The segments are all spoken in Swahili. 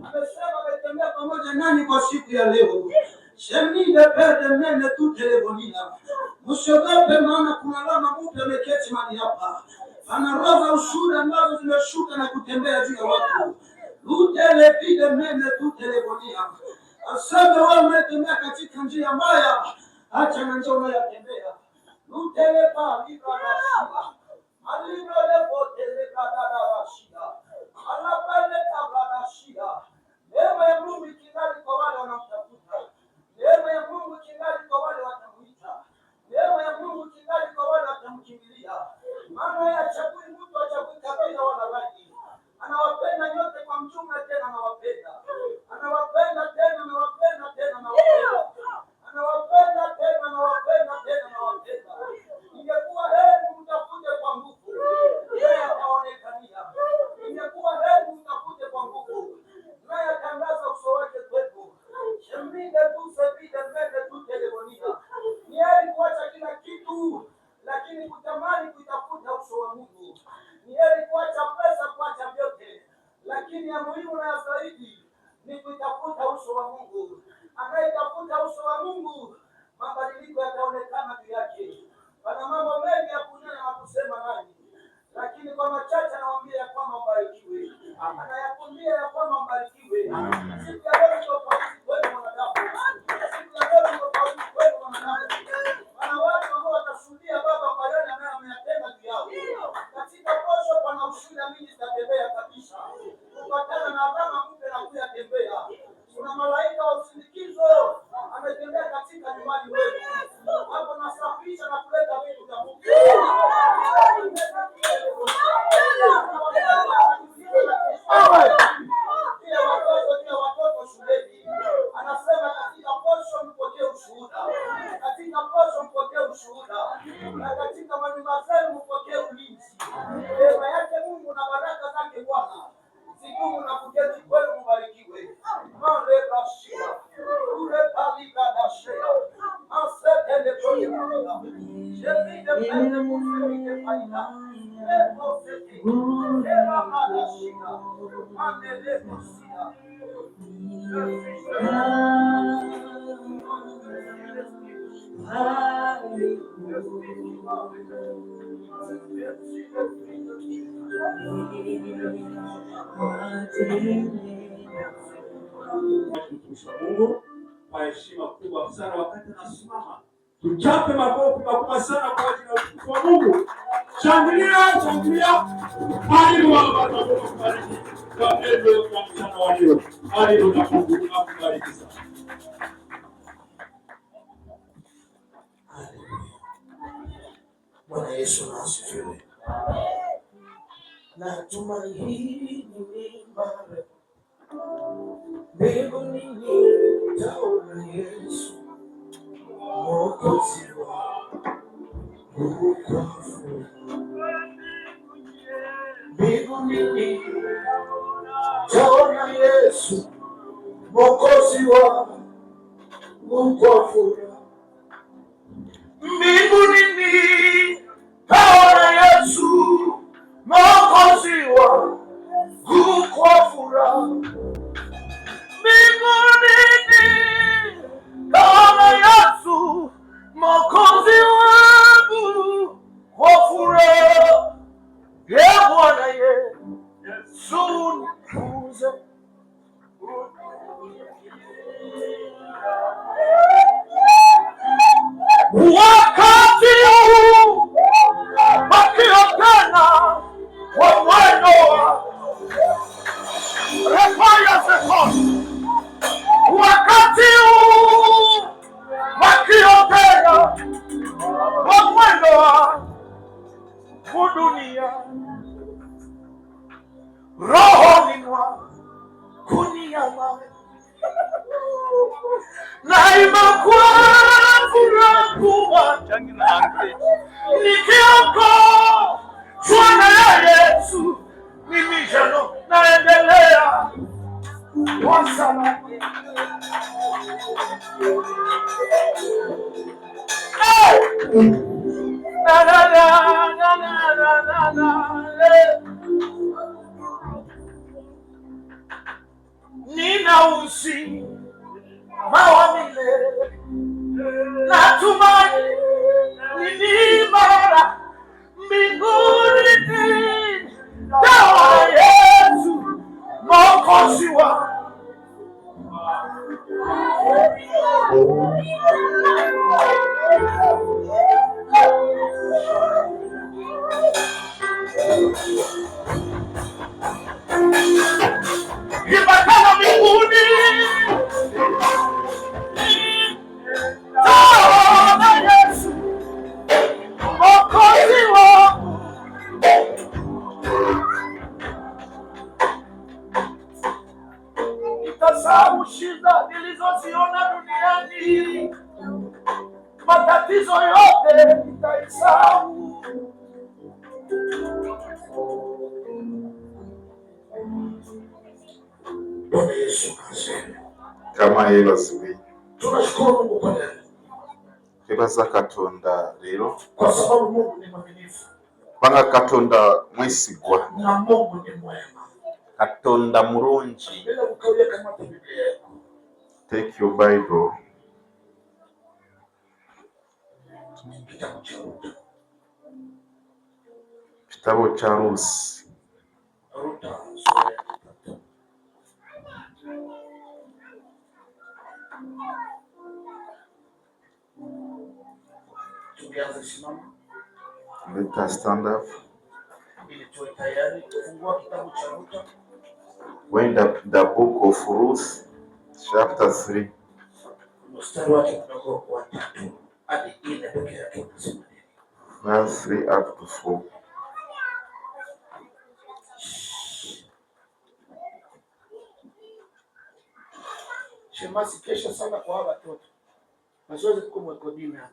Amesema ametembea pamoja nani kwa siku ya leo. Shemide pede mene tu telefonina. Msiogope, maana kuna alama mpya ameketi mahali hapa. Ana roho za ushuhuda ambazo zimeshuka na kutembea juu ya watu. Utelepide mene tu telefonia. Aseme wewe unayetembea katika njia mbaya, acha na njia unayotembea. Utelepa libra na Alibra lepo telebra da bashia. Alapele kabla bashia. Neema ya Mungu ikingali kwa wale wanaomtafuta. Neema ya Mungu ikingali kwa wale watamuita. Neema ya Mungu ikingali kwa wale watamkimbilia. Maana yeye hachagui mtu, hachagui kabila wala rangi. Anawapenda nyote kwa mjumla, tena anawapenda. Anawapenda tena, anawapenda tena, anawapenda. Anawapenda tena, anawapenda tena, anawapenda. Ingekuwa heri mtafute kwa nguvu, naye ataonekania. Ingekuwa heri mtafute kwa nguvu, naye atangaza uso wake kwetu. Sheminde tu sebide mbele tu telefonia. Ni heri kuacha kila kitu, lakini kutamani kuitafuta uso wa Mungu. Ni heri kuacha pesa, kuacha vyote, lakini ya muhimu na ya zaidi ni kuitafuta uso wa Mungu. Anayetafuta uso wa Mungu, mabadiliko yataonekana juu yake. Pana mambo mengi ya kunena na kusema nanyi, lakini kwa machache anawaambia ya kwamba mbarikiwe. Anayakuambia ya kwamba mbarikiwe. Siku ya leo ni tofauti kwenu wanadamu. Siku ya leo ni tofauti kwenu wanadamu. Pana watu ambao watashuhudia Baba kwa yale ambayo ameyatenda juu yao. Katika posho pana ushuhuda mingi zitatembea kabisa. Kupatana na alama mpya na kuyatembea. Kuna malaika wa usindikizo ametembea katika nyumbani wetu. Hapo nasafisha na kuleta vitu vya Mungu. Kila watoto, kila watoto shuleni. Anasema katika posho mpokee ushuhuda, katika posho mpokee ushuhuda, na katika manyumba zenu mpokee ulinzi. Neema yake Mungu na baraka zake Bwana zidumu na kuketi kwenu, mbarikiwe. Mare bashia ure palika dashea asetele kwenye mwana shemide pende kusemide paina lepo sete lera madashia amele kosia. Mtumishi wa Mungu kwa heshima kubwa sana, wakati anasimama, tuchape makofi makubwa sana kwa ajili ya utukufu wa Mungu. Shangilia, shangilia. Haleluya, Baba Mungu akubariki kwa pendo ya mchana wa leo. Haleluya, Mungu akubariki sana. Bwana Yesu na asifiwe. Natumaini mara mbinguni nitaona Yesu Mwokozi wangu kwa furaha. Mbinguni nitaona Yesu Mwokozi wangu kwa furaha. Mbinguni nitaona Yesu Mwokozi wangu kwa furaha. Mbinguni nitaona Yesu Mwokozi wangu kwa furaha. Ye Bwana Yesu nifunze. Wakati huu wakiokana kwa mwendo wa Refaya Zekon, wakati huu wakiokana kwa mwendo wa dunia, rohoni mwa kuniama naimba kwa furaha kubwa nikiokoshwa na Yesu, mimi jano naendelea kwa sana. Hey! Na, na, na, na, na, na, na, na, eh. Nina uzima wa milele, natumaini ni imara mbinguni, dawa Yesu Mwokozi wangu. Ipatana mbinguni, dawa Yesu Mwokozi wangu. Nitasahau shida nilizoziona duniani, matatizo yote nitaisahau. Bwana Yesu asifiwe. Kama yeebazibwe. Tunashukuru Mungu kwa leo, Twebaza Katonda leero kwa sababu Mungu ni mwaminifu kubanga Katonda mwesigwa, na Mungu ni mwema. Katonda mulungi. Bila kukawia, kamata Biblia yako. Take your Bible. Kitabu cha Ruta, Kitabo kya Ruusi. Ruta sura ya 3. Tungeanza simama Let us stand up. Ili tuwe tayari kufungua kitabu cha Ruta When the book of Ruth chapter 3 mstari wake kidogo wa 3 hadi 4 peke yake unasema nini? Verse 3 up to 4. Shemasi, kesha sana kwa hawa watoto, mazoezi tuko mwekodini hapa.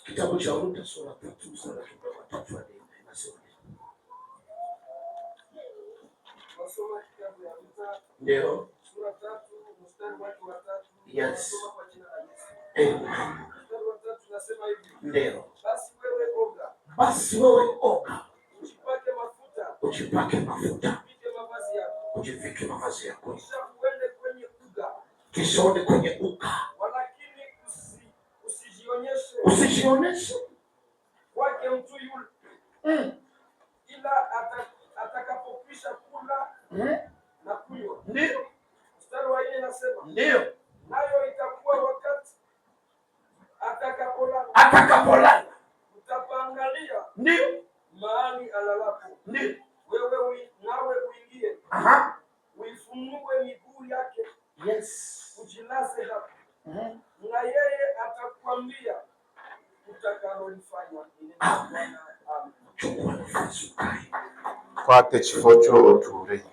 Kitabu cha Ruta sura 3 mstari wake kidogo wa 3 hadi 4 inasema nini? Nasoma kitabu ya Ruta Ndio. sura 3 mstari wake wa 3. Yes. Nasoma kwa jina la Yesu. Amen. Mstari wa 3 nasema hivi: Ndio. Basi wewe oga, Basi wewe oga, ujipake mafuta, ujipake mafuta, upige mavazi yako, ujivike mavazi yako, kisha uende kwenye uga, kisha uende kwenye uka, walakini usijionyeshe usijionyeshe kwake mtu yule, ila atakapokwisha kula na kunywa. Ndio. Mstari wa 4 nasema, Ndio. nayo itakuwa wakati atakapolala, Atakapolala, utapaangalia ndio, mahali alalapo, ndio, wewe nawe uingie, uifunue miguu yake, ujilaze hapo, na yeye atakwambia utakalolifanya. Ni neno la Amen. Bwana. Amen. Chukua nafasi ukae. Kwata ekifo kyo otuule.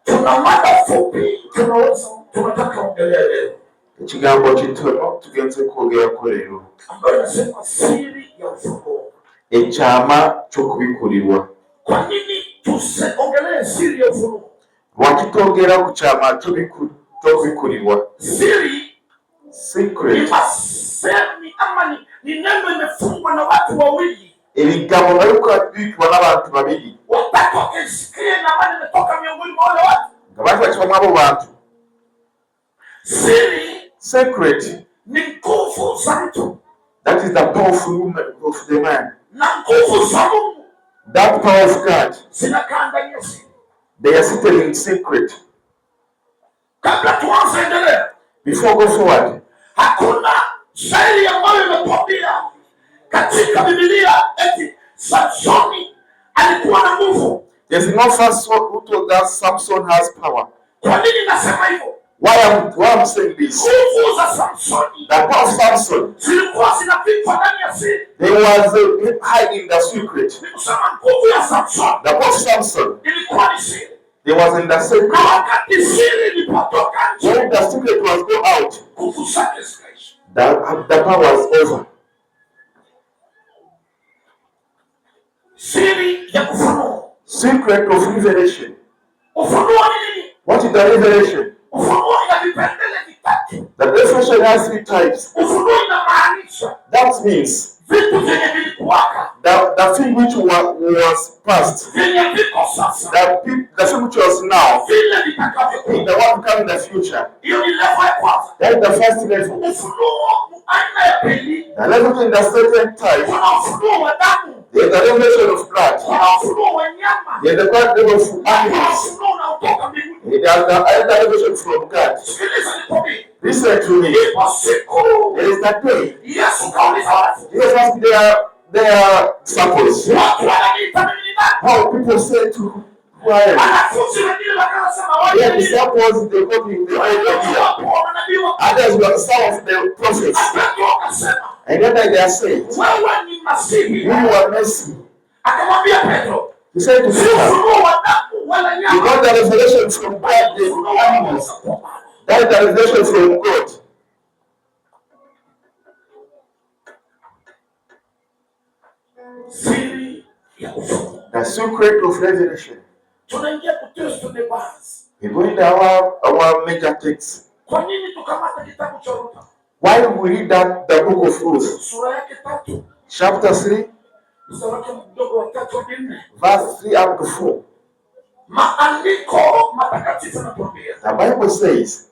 Tuna mada fupi tunaweza tunataka ongelea leo Ekigambo kitono tugenze kwogerako leero ambayo inasema siri ya ufunuo. Ekyama ky'okubikulirwa. Kwa nini tusiongelee siri ya ufunuo? Lwaki twogera ku kyama ky'okubikulirwa? Siri ni Secret. masemi ama ni neno imefungwa na watu wawili Ebigambo nga bikubikibwa n'abantu babiri watatu, wakisikia na maana imetoka miongoni mwa wale watu. Nga baali bakibamu abo bantu. Siri Secret, ni nguvu za mtu that is the powerful woman of the man, na nguvu za Mungu that power of God, zinakaa ndani ya siri. They are seated in secret. Kabla tuanze endelea, Before go forward, hakuna shairi ambayo imekwambia katika Biblia eti Samsoni alikuwa na nguvu. There's no first who told us Samson has power. Kwa nini nasema hivyo? Why I'm saying this? Nguvu za Samsoni The power of Samson, zilikuwa zinapikwa ndani ya siri. they was hiding the secret. Ni kusema nguvu ya Samsoni The power of Samson, ilikuwa ni siri, they was in the secret. Na wakati siri ilipotoka nje, When the secret was go out, nguvu zake zikaisha. the power was over. Siri ya ufunuo. Secret of revelation. Ufunuo ni nini? What is the revelation? Ufunuo ina vipengele vitatu. tatu. The revelation has three types. Ufunuo inamaanisha That means vitu vyenye vilikuwaka, the thing which was past, vyenye viko sasa, the thing which was now, vile vitakavyokuwa. the one to come in the future. Hiyo ni level ya kwanza. That is the first level. Ufunuo aina ya pili, The level in the second type, kuna ufunuo wa damu, there is the revelation of blood, kuna ufunuo wa nyama, there is the revelation of na kuna animals, ufunuo unaotoka mbinguni. there is the other revelation from God. Sikiliza nikwambie, Listen to me. ipo siku There is that day. Yesu kauliza watu, Jesus asked their disciples, watu wananiita mimi ni nani? how people say to who I am. Wanafunzi wengine wakasema Their wale disciples, they got in the old idea. wapo wa manabii wa Others were some of the prophets. Petro akasema, And then they are saying, wewe ni Masihi. you are Messi. Akamwambia Petro, He said to si Peter, ufunuo wa damu wala you nyama, got the revelation from God, bali ufunuo the wa animals. Mungu kwa Baba. That is the revelation from God. Siri ya ufunuo. The secret of revelation. Tunaingia ku texte de base. We go into our major text. Kwa nini tukamata kitabu cha Ruta Why we read that the book of Ruth, sura yake 3 chapter 3, mstari wake mdogo wa 3 hadi 4? verse 3 up to 4. Maandiko matakatifu yanatuambia The Bible says,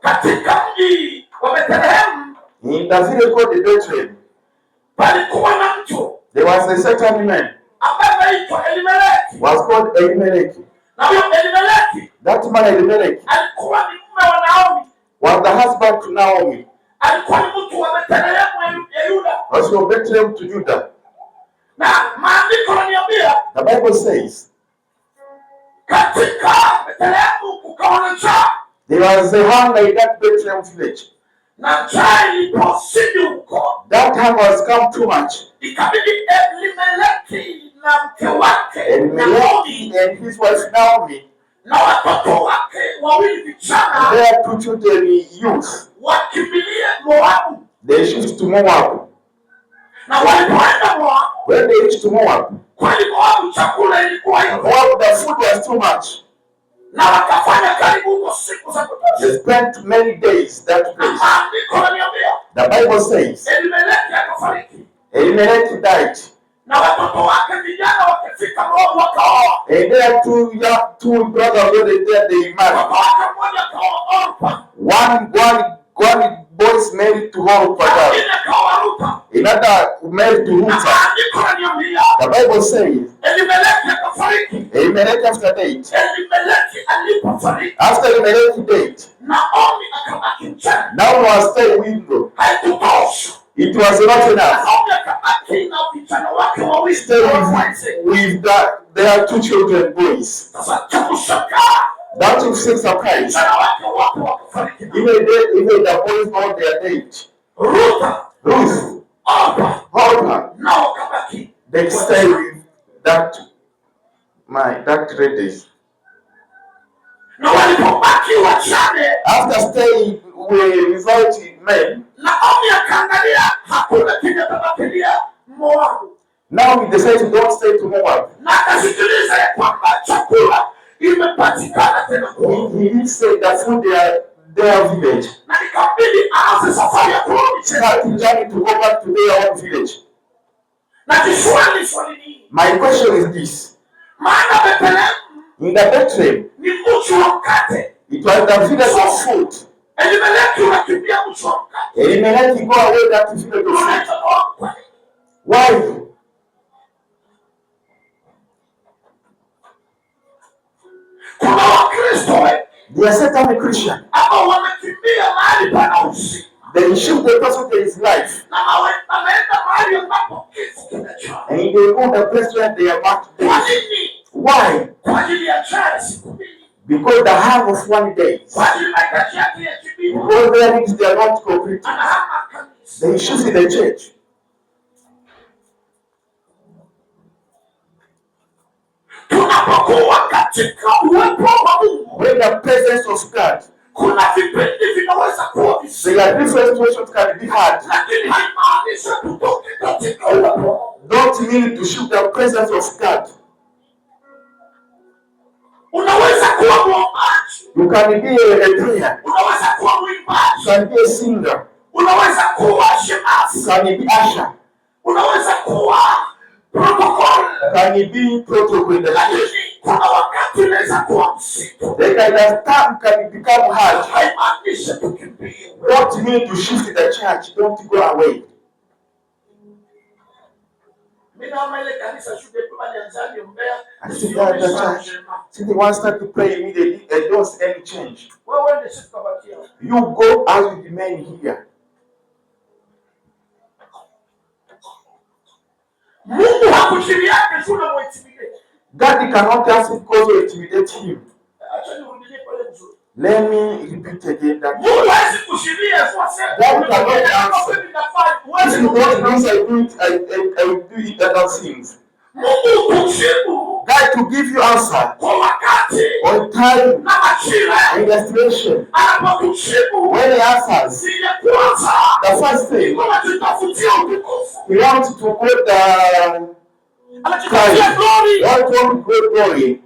katika mji wa Bethlehemu in the village called Bethlehem, palikuwa na mtu there was a certain man ambaye anaitwa Elimeleki, was called Elimelech. na huyo Elimeleki That man Elimelech alikuwa ni mume wa Naomi, was the husband to Naomi, alikuwa ni mtu wa Bethlehemu ya Yuda, was from Bethlehem to Judah. na maandiko yananiambia The Bible says katika Bethlehemu kukawa na njaa, there was a hunger in that Bethlehem village. na njaa ilipozidi huko, That hunger has come too much. ikabidi Elimeleki na mke wake Elimelech Naomi and his wife Naomi, na watoto wake wawili vijana their two children, youth, wakimbilie Moabu. they shift to Moab. Na walipoenda Moabu, When they reached to Moab, kweli Moabu chakula ilikuwa iko, Moab, the food was too much. na wakafanya karibu huko siku za kutosha. They spent many days that Na place. maandiko yananiambia The Bible says Elimeleki akafariki Elimelech died, na watoto wake vijana wakifika Moabu wakaoa. and their two brothers were there. They married. Mtoto wake mmoja akaoa Orpa, One boy is married to Orpah, na mwingine akaoa Ruta. another married to Na Ruth. maandiko yananiambia The Bible says Elimeleki akafariki. Elimelech after death, Elimeleki alipofariki, after Elimelech died, Naomi akabaki mjane. Naomi was still widow. Haikutosha, It was not enough. Naomi akabaki na vijana wake wawili Stay wazazi. with their two children, boys. Sasa cha kushangaa, That is a surprise. vijana wake wote wakafariki. Even the boys know their date. Ruta, Ruth, Orpa Orpah, nao wakabaki they stay with that that ladies. na walipobaki wajane, After staying without men, Naomi akaangalia hakuna kinachobakilia Moabu, now we decide to don't stay to Moab. na akasikiliza ya kwamba chakula imepatikana tena kwao, He didn't say that food their village. na ikabidi aanze safari ya kurudi tena. Start to journey to go back to their own village. Na jiswali swali ni My question is this: maana Bethlehemu in the Bethlehem, ni mji wa mkate. it was the village of food. Elimeleki unakimbia mji wa mkate, Elimelech go away that village of food. unaenda Moabu kwa nini? Why? Kuna Wakristo wengi They are certain Christian. ambao wamekimbia mahali pana uzima They shoot the person to his life, na wameenda mahali ambapo kifo kimejaa. and they go the place where they are marked Kwa dead. nini? Why? Kwa ajili ya njaa ya siku mbili, Because the harm of one day. kwa ajili mahitaji yake yajibiwa, Because their needs they are not completed. anahama kanisa. They shoot in the church. Tunapokuwa katika uwepo wa Mungu, When the presence of God, kuna vipindi vinaweza kuwa vizuri, there are different situations can be hard. lakini haimaanishi tutoke katika uwepo wa Mungu. Don't mean to shoot the presence of God. Unaweza kuwa mwombaji, You You can be a prayer. Unaweza kuwa You mwimbaji, can be a singer. unaweza kuwa You shemasi, can be usher. unaweza kuwa protocol, You can be protocol in the church. lakini kuna wakati unaweza kuwa mzito. Then at that time can become hard. Haimaanishi tukimbie. Don't mean to shift the church. Don't go away. Mimi naona ile kanisa shude kwa walianza niombea, I see that the church. See, the one start to pray immediately and don't see any change. Wewe uende, sisi tutabakia. You go as you remain here. Mungu hakuchini yake tu na muintimidate. God cannot ask because you intimidate him. Acha nirudilie pale mzuri. Let me repeat again that Mungu hawezi kushiria kwa sema. God cannot answer. Huwezi If you don't kujibu. do I do it, I will do it other things. Mungu kujibu God to give you answer kwa wakati on time na majira. in the situation. Anapokujibu When he answers, si ya kwanza the first thing anajitafutia utukufu, he wants to go the anajitafutia glory. want to go glory.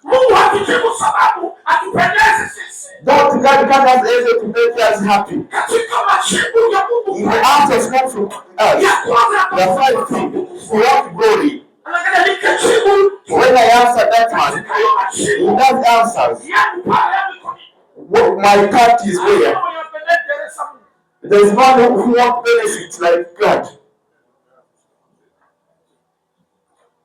Mungu hakujibu sababu atupendeze sisi. Don't God can't ask able to make us happy. Katika majibu ya Mungu In the answers come from us. ya kwanza The first thing, we want glory. anaangalia nikijibu When I answer that one, katika hiyo in majibu that answers, yangu pale yangu iko nini? what my part is where. Hakuna mwenye anapendeza Mungu. There is one who wants benefits like God.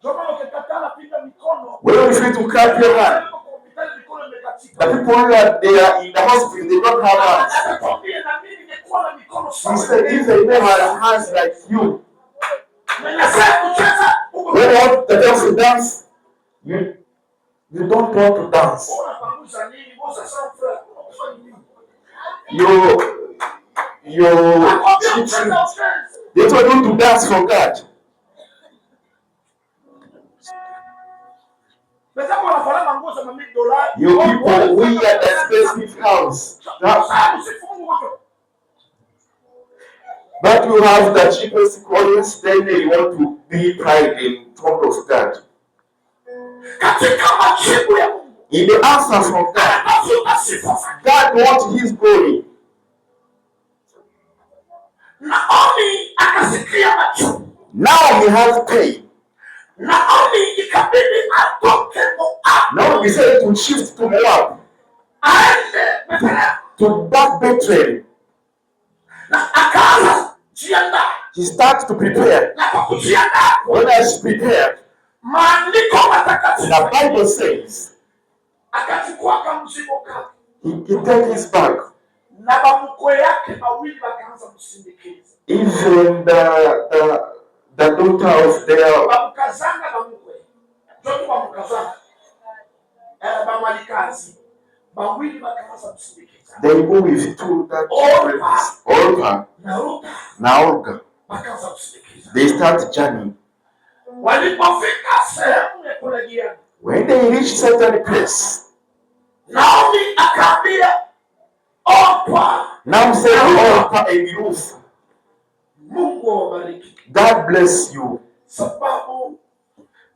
Ndio maana ukikataa piga mikono. When you refuse to clap your hand, Kwa hospitali mikono imekatika. the people who are there in the hospital, they don't have hands. Atakwambia na mimi ningekuwa na mikono He sawa. said, if they never have hands like you, Mwenye saa kucheza huko. when you want the dance to dance, you don't want to dance. Unapanguza nini? Bosa sana furaha. Unafanya nini? You Nakwambia kucheza ucheze. they told you to dance for God. Wenzako wanafanana nguo za mamia dolari. You people, we are the expensive house. That, Sasa usifu Mungu wote. but you have the cheapest clothes, then you want to be pride in front of God. Katika majibu ya Mungu In the answer from God, anatafuta sifa zake. God wants His glory. Naomi akasikia machungu. Now he has pain. Naomi ikabidi atoke Moabu Now he said to shift to Moab, aende Bethlehem to back Bethlehem. na akaanza jiandaa, He starts to prepare. na kwa kujiandaa When I prepare, maandiko matakatifu the Bible says akachukua kamzigo kake he take his bag. na bamkwe yake wawili wakaanza kumsindikiza, Even the daughter of their bamkazanga na mkwe jotu bamkazanga bamwalikazi bawili wakaanza kumsindikiza they go with two that children, Orpah na Ruta na Olga. wakaanza kumsindikiza. They start journey. Walipofika sehemu ya kurejea, When they reach certain place, Naomi akaambia Orpa, now say Orpah and Ruth, Mungu awabariki God bless you. sababu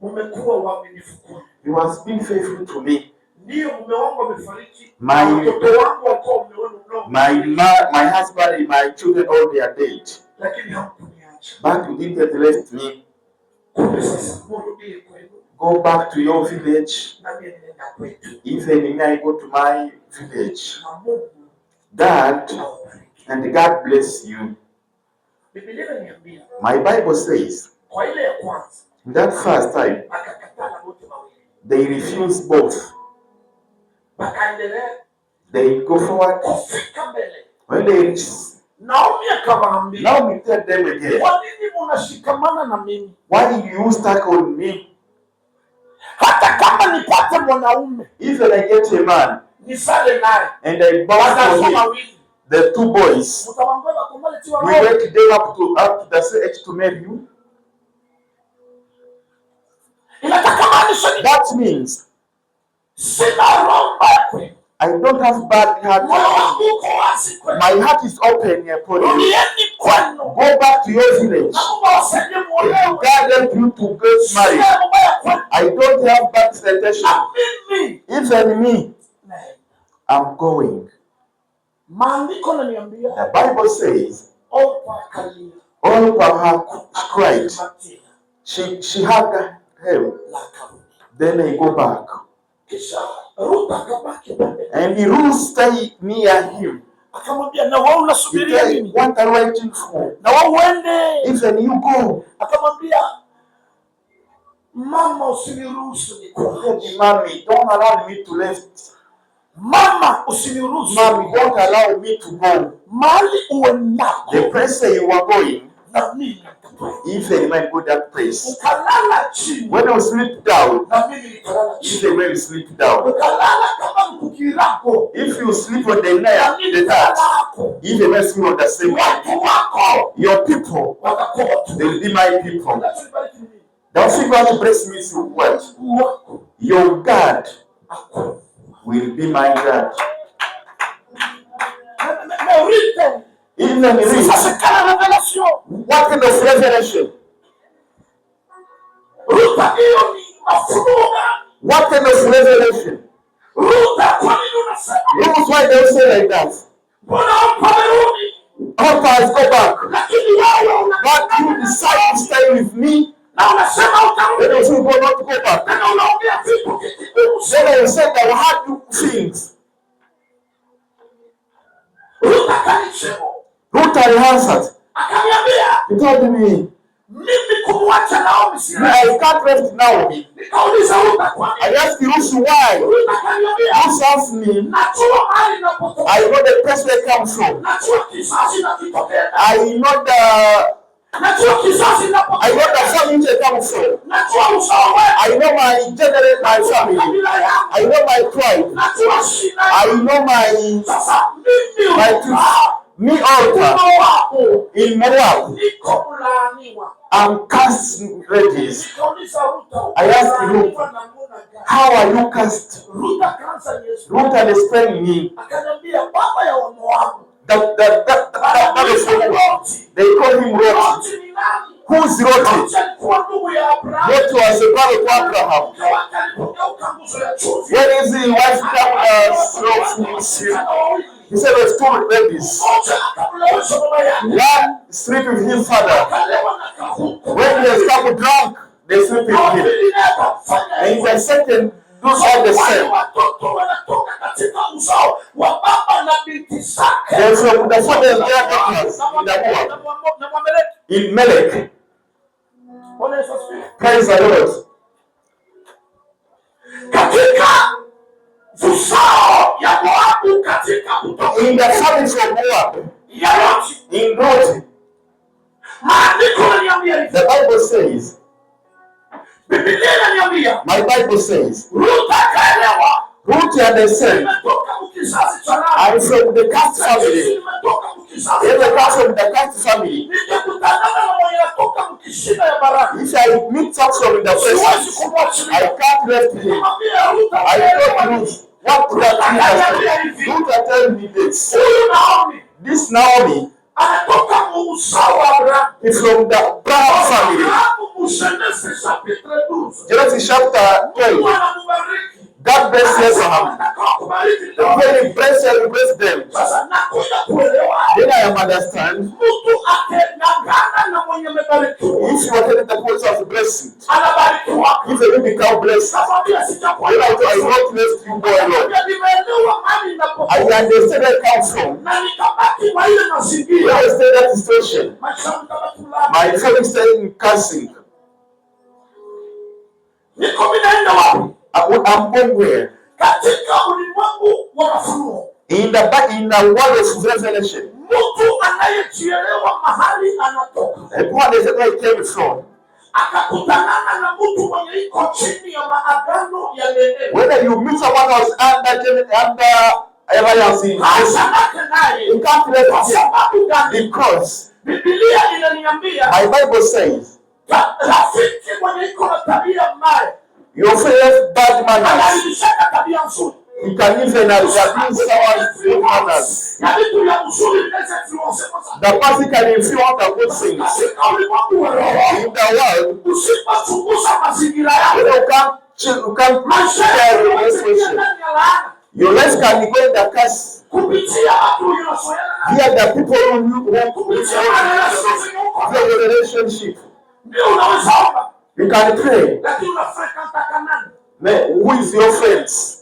mumekuwa waaminifu kwangu. You has been faithful to me. Ndiyo, mume wangu amefariki, watoto wangu walikuwa mume wenu mno, My husband and my children all they are dead. lakini hamkuniacha. But you didn't let me Kumbe sasa murudie kwenu, go back to your village. nami ninaenda kwetu, Even me, I go to my village. na Mungu God awabariki. and God bless you. Biblia inaniambia My Bible says kwa ile ya kwanza that first time akakatana wote wawili, they refuse both. wakaendelea They go forward. kufika mbele. When they reach, Naomi akawaambia, now we tell them again, kwa nini munashikamana na mimi? why you stuck on me? Hata kama nipate mwanaume Even I get a man nisale naye, and I bow for wazao him, wawili the two boys, mtawangoja wakomale tiwa we roho. wake them up to the same age to marry you. Inataka maanisha nini? That means Sina roho mbaya kwenu, I don't have bad heart. moyo wangu uko wazi kwenu. My heart is open upon you. Rudieni kwenu Go back to your village. na Mungu awasaidie muolewe. God help you to get married. Sina roho mbaya kwenu, I don't have bad temptation. na mimi Even me, naenda. I'm going. Maandiko yananiambia The Bible says Orpa akalia, Orpah cried. akamkumbatia She hugged him. na akarudi. Then they go back. Kisha Ruth akabaki pembeni, And the Ruth stay near him. akamwambia na wewe He unasubiria said, nini? "What are you waiting for? Na wewe uende. Even you go." Akamwambia, mama, usiniruhusu nikuache. Said, "Mommy, don't allow me to left. Mama, usiniruhusu. Mommy, don't allow me to go. Mahali uendako The place you are going, na mimi nitakwenda. even might go that place. Ukalala chini When you sleep down, na mimi nitalala chini. even when you sleep down, Ukalala kama mkukirako if you sleep on the na nail, mimi the tat, nitalala. even when you sleep on the same, Watu wako your people, watakuwa watu they will be my people." Kinachonibariki ni nini? The thing God bless me is what? Mungu wako Your God akuwe. will be my God. Mais Ruth, Even ça Ruth, c'est quelle révélation? What kind of revelation? Ruth, hiyo ni mafunuo gani? What kind of revelation? Ruth, kwa nini unasema? Ruth, why they say like that? Mbona Orpa amerudi? Orpah has go back. Lakini wewe But you decide to stay with me. na unasema Then utarudi. you say, go not go back. Tena unaongea vitu kigumu Then sana. I said, I will have you things. Ruth akanijibu, Ruth answered. akaniambia He told me, mimi kumwacha Naomi si rahisi. I can't rest Naomi. Nikauliza Ruth, kwa I nini? asked Ruth why. Ruth akaniambia Ruth asked me, najua mahali ninapotoka, I know the place where I come from. najua kizazi nakitokea, I know the najua kizazi I know the ninapotoka, family I come from. najua uzao wangu, I know my generation, my family. kabila yangu, I know my tribe. najua shina I yangu. know my Sasa mimi my Ruth, me altar Moabu in Moab. niko mlaaniwa. I'm cast ladies. Nikauliza Ruth, I asked Ruth, umelaaniwa namna gani? How are you cast? Ruth akaanza Yesu Ruth and explained me akaniambia baba ya Wamoabu that that that that, that is anamuita Moab. Loti. They call him Lot. Loti ni nani? Who's Lot? Loti alikuwa ndugu ya Abrahamu. Lot was a brother to Abraham. Mke wake alipogeuka nguzo ya chumvi, When is the wife come slow? He said there's two ladies. mmoja akamlewesha baba yake, One sleep with his father. akalewa na kahuku. When he has come drunk, they sleep Na wa with him. pili naye akamfanya And hivyo. the second do all the Wale same. watoto wanatoka katika uzao wa baba na binti zake. Then from the father and their daughters in the Moab, Na Mwameleki. in Melech. Bwana Yesu asifiwe. Praise the Lord. Katika uzao ya Moabu katika kutoka In the family of Moab, ya Loti. in Lot, Maandiko yananiambia hivi. the Bible says, Biblia inaniambia my Bible says, Ruth akaelewa Ruth and the son, nimetoka mkizazi cha Lawi. I'm from the caste Sisi family. nimetoka mkizazi They cha come Lawi. from the caste family. Ningekutanana na mwenye anatoka mkishina ya baraka. If I meet someone in the Siwezi presence, I kumwachilia. can't left him. Nikamwambia Ruth I akaelewa told nini? Ruth, what that means. Ruth tell me this. Huyu Naomi This Naomi anatoka uzao wa Abrahamu. is from the Abraham family. Abrahamu mu Genesis chapitre 12. Genesis chapter Mungu 12. anamubariki. God bless Abraham. Atakaokubariki When nitawabariki. he bless them, bless them. Sasa nakuja kuelewa Then I am understand. mtu akeng'ang'ana na mwenye amebarikiwa If you are taking the place of blessing, anabarikiwa. if you become blessed, Namwambia then sijakuwa I I not left you go alone. Namwambia nimeelewa mahali I ninapotoka understand where I come from. na nikabaki mwa ile When mazingira. I stay that situation, Maisha yangu ikabaki mlani. my family stay in cursing. Niko mimi naenda wapi? I'm going where? Katika ulimwengu wa mafunuo, In the back, in the world of revelation. mtu anayejielewa mahali anatoka The one is where I came from. akakutanana na mtu mwenye iko chini ya maagano ya neema, Whether you meet someone else under alliance in blessing, hasanake naye. you can't let Kwa him sababu gani? because Biblia inaniambia my Bible says rafiki mwenye iko na tabia mbaya your fellow bad manners, anaibishaka tabia nzuri. you can even abuse someone's good manners. Na vitu vya mzuri vinaweza influence kwa sababu The person can influence the good things. katika ulimwengu wa roho In the world, usipochunguza mazingira yako you can't you can't maisha share yako your yanaingia situation. ndani ya laana. Your life can go in the curse. Kupitia watu unazoeana nao. Via the people who Kupitia relationship zenye uko. via your relationship. Ndio unaweza omba. You can pray. Lakini unafrequenta kanani? Man, who is your friends?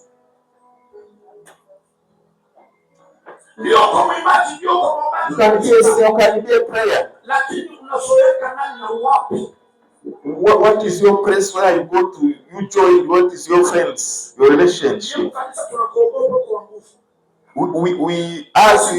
Ndio uko mwimbaji, ndio uko You mwombaji. can be a, you can be a prayer. Lakini unazoeka nani na wapi? What is your place where you go to? You join. What is your friends? Your Ndio relationship? kanisa tunakuogopa kwa nguvu. We ask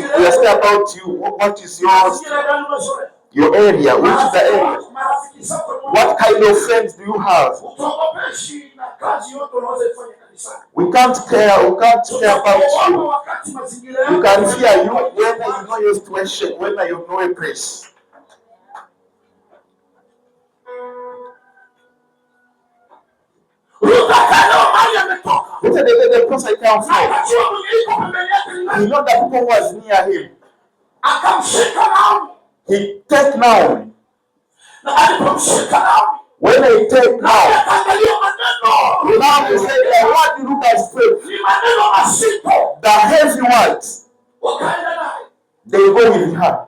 about you. What is your Mazingira gani umezoea? your area? Which is the area? Marafiki zako ni wapi? What kind of friends do you have? Utaogopeshi na kazi yote unaweza ifanya kanisani. We can't care. We can't care about Utaogopa you. wakati mazingira You yako can fear you when you know your situation, when you know a place. Ruth akaelewa mahali ametoka. Look at the place I come Na from. akajua mwenye iko pembeni yake ni He nani. know the people who was near him. Akamshika Naomi. He take Naomi. Na alipomshika Naomi, When he take Naomi Naomi, akaangalia maneno. Naomi said, "The word Ruth has spoke, Ni maneno mazito. the heavy words, Wakaenda naye. they go with her."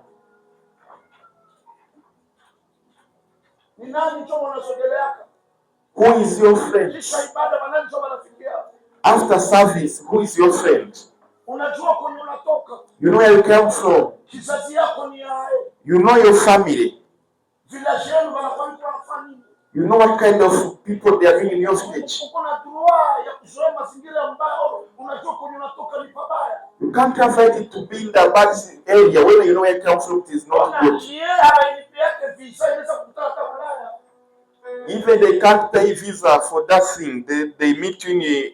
Ni nani choma unasogeleaka? Who is your friend? Kisha ibada manani choma rafiki yako. After service, who is your friend? Unajua kwenye unatoka. You know where you came from. Kizazi yako ni yae. You know your family. Village yenu wanakuwa wanafanya nini? You know what kind of people they are doing in your village. Uko na droit ya kuzoea mazingira ambayo unajua kwenye unatoka ni pabaya. You can't have right to be in the bad area when you know where you come from. It is not Ona good. yeye hailipi yake visa inaweza kukutana hata Ulaya. Even they can't pay visa for that thing. They meet you in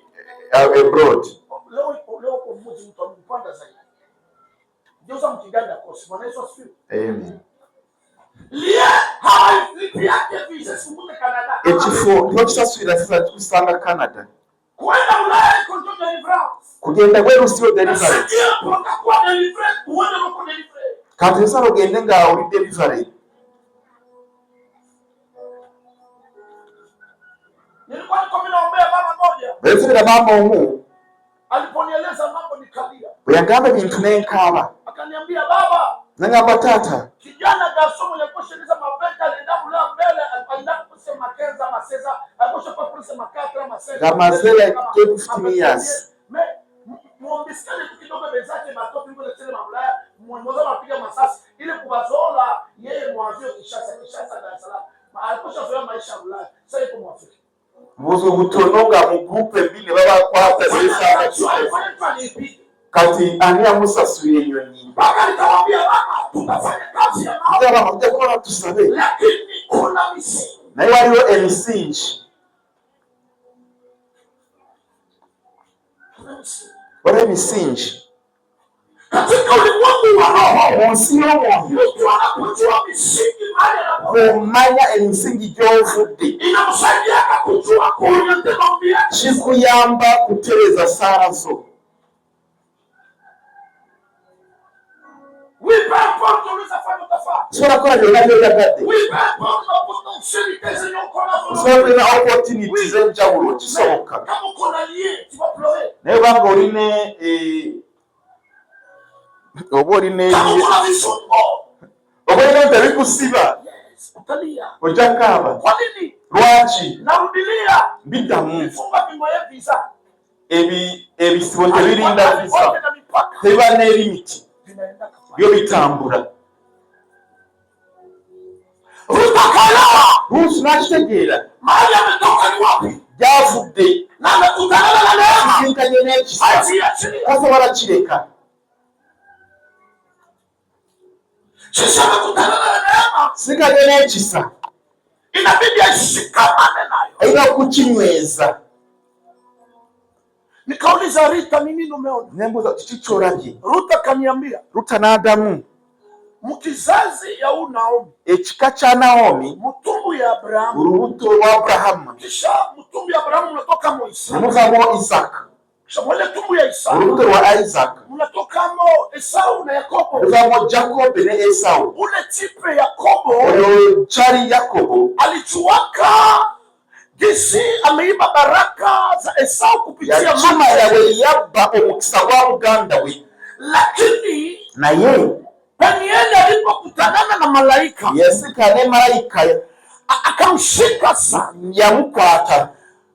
abroad. Leo leo kwa mmoja mtu amepanda zaidi. Geuza mkiganda kosi. Bwana Yesu asifiwe. Amen. Lie hailipi yake visa sikukute Canada. Ekifo tokisaswira sasa kusanga Canada. Kwenda Ulaya iko ndio deliverance. Kugenda bweru siyo Na deliverance. sio kuwa deliverance, uende huko deliverance. Kati nsaba ogende nga oli delivery. Nilikuwa niko mimi naombea mama moja. Bwe maama omu Aliponieleza mambo nikalia. bwe yagamba ebintu ne nkaaba. Akaniambia baba, Nangamba taata kijana gasomo yakosheleza mapeka alienda kula mbele alienda kusema makenza maseza akosha kwa kusema makatra maseza Nga like 10, 15 years. Me muombisikane tu kidogo bezake batoto ngole tele mabulaya mwanzo mapiga masasi ile kubazola yeye mwanzo Kinshasa Kinshasa Dar es Salaam alikosha zoea maisha ya Ulaya sasa yuko Mwafrika. Buzo butono nga mu group embi ne babakwata Fanya fanya kati ani amusasula ennyonyi. mpaka nikamwambia mama, tutafanya kazi ya maombi, Ngamba mujja kukola tusabe. lakini kuna misingi. Naye waliwo emisingi. Kuna misingi Waliwo emisingi. katika ulimwengu wa roho. Mu nsi y'omwoyo Mtu anapojua misingi mahali anapo bw'omanya emisingi gy'ovudde inamsaidia kujua kuoriente maombi yake. kikuyamba kutereeza ssaala zo. Oui, peu importe unaweza fanya utafanya. Osobola kukola byonna by'oyagadde. Oui, peu importe na potentialité zenye uko nazo. Osobola kulina opportunity ez'enjawulo kisoboka. Kama uko na lie, tu vas pleurer. Naye obanga olina oba olina Kama uko na vifungo, oba olina ebintu ebikusiba yes, utalia. ojja kukaaba. Kwa nini? Lwaki? Narudilia. Biddamu. Vifungo vingoye visa. Ebisibo tebirinda visa. Wote na mipaka. Tebiba n'erimiti. Vinaenda kafara. Byo bitambula. Ruth akaelewa Ruusi n'akitegeera mahali ametoka ni wapi gy'avudde na amekutanana na neema. kisinkanye n'ekisa Haziachilia. tasobola kireka. Sisi amekutana na neema, Sinkanye n'ekisa inabidi ashikamane nayo. alina okukinyweza. Nikauliza Rita, ni nini umeona? Ne mbuuza kiki ky'olabye? Ruta akaniambia Ruta n'addamu mkizazi ya huu Naomi, ekika kya Nawomi mtumbu ya Abrahamu, olubuto lwa Aburahamu kisha mtumbu ya Abrahamu mnatoka mo ne Isaka, muvaamu Isaaka kisha mwele tumbu ya Isaka olubuto lwa Isaaka mnatokamo Esau na Yakobo. muvaamu Jakobe ne Esawu. Ule tipe Yakobo Oyo kyali Yakobo alichuaka Gisi ameiba baraka za Esau kupitia mama Yakimala yake, bwe yabba omukisa gwa muganda we, lakini naye Penieli alipokutanana na malaika yasika ne malayika akamshika sana. Yamukwata.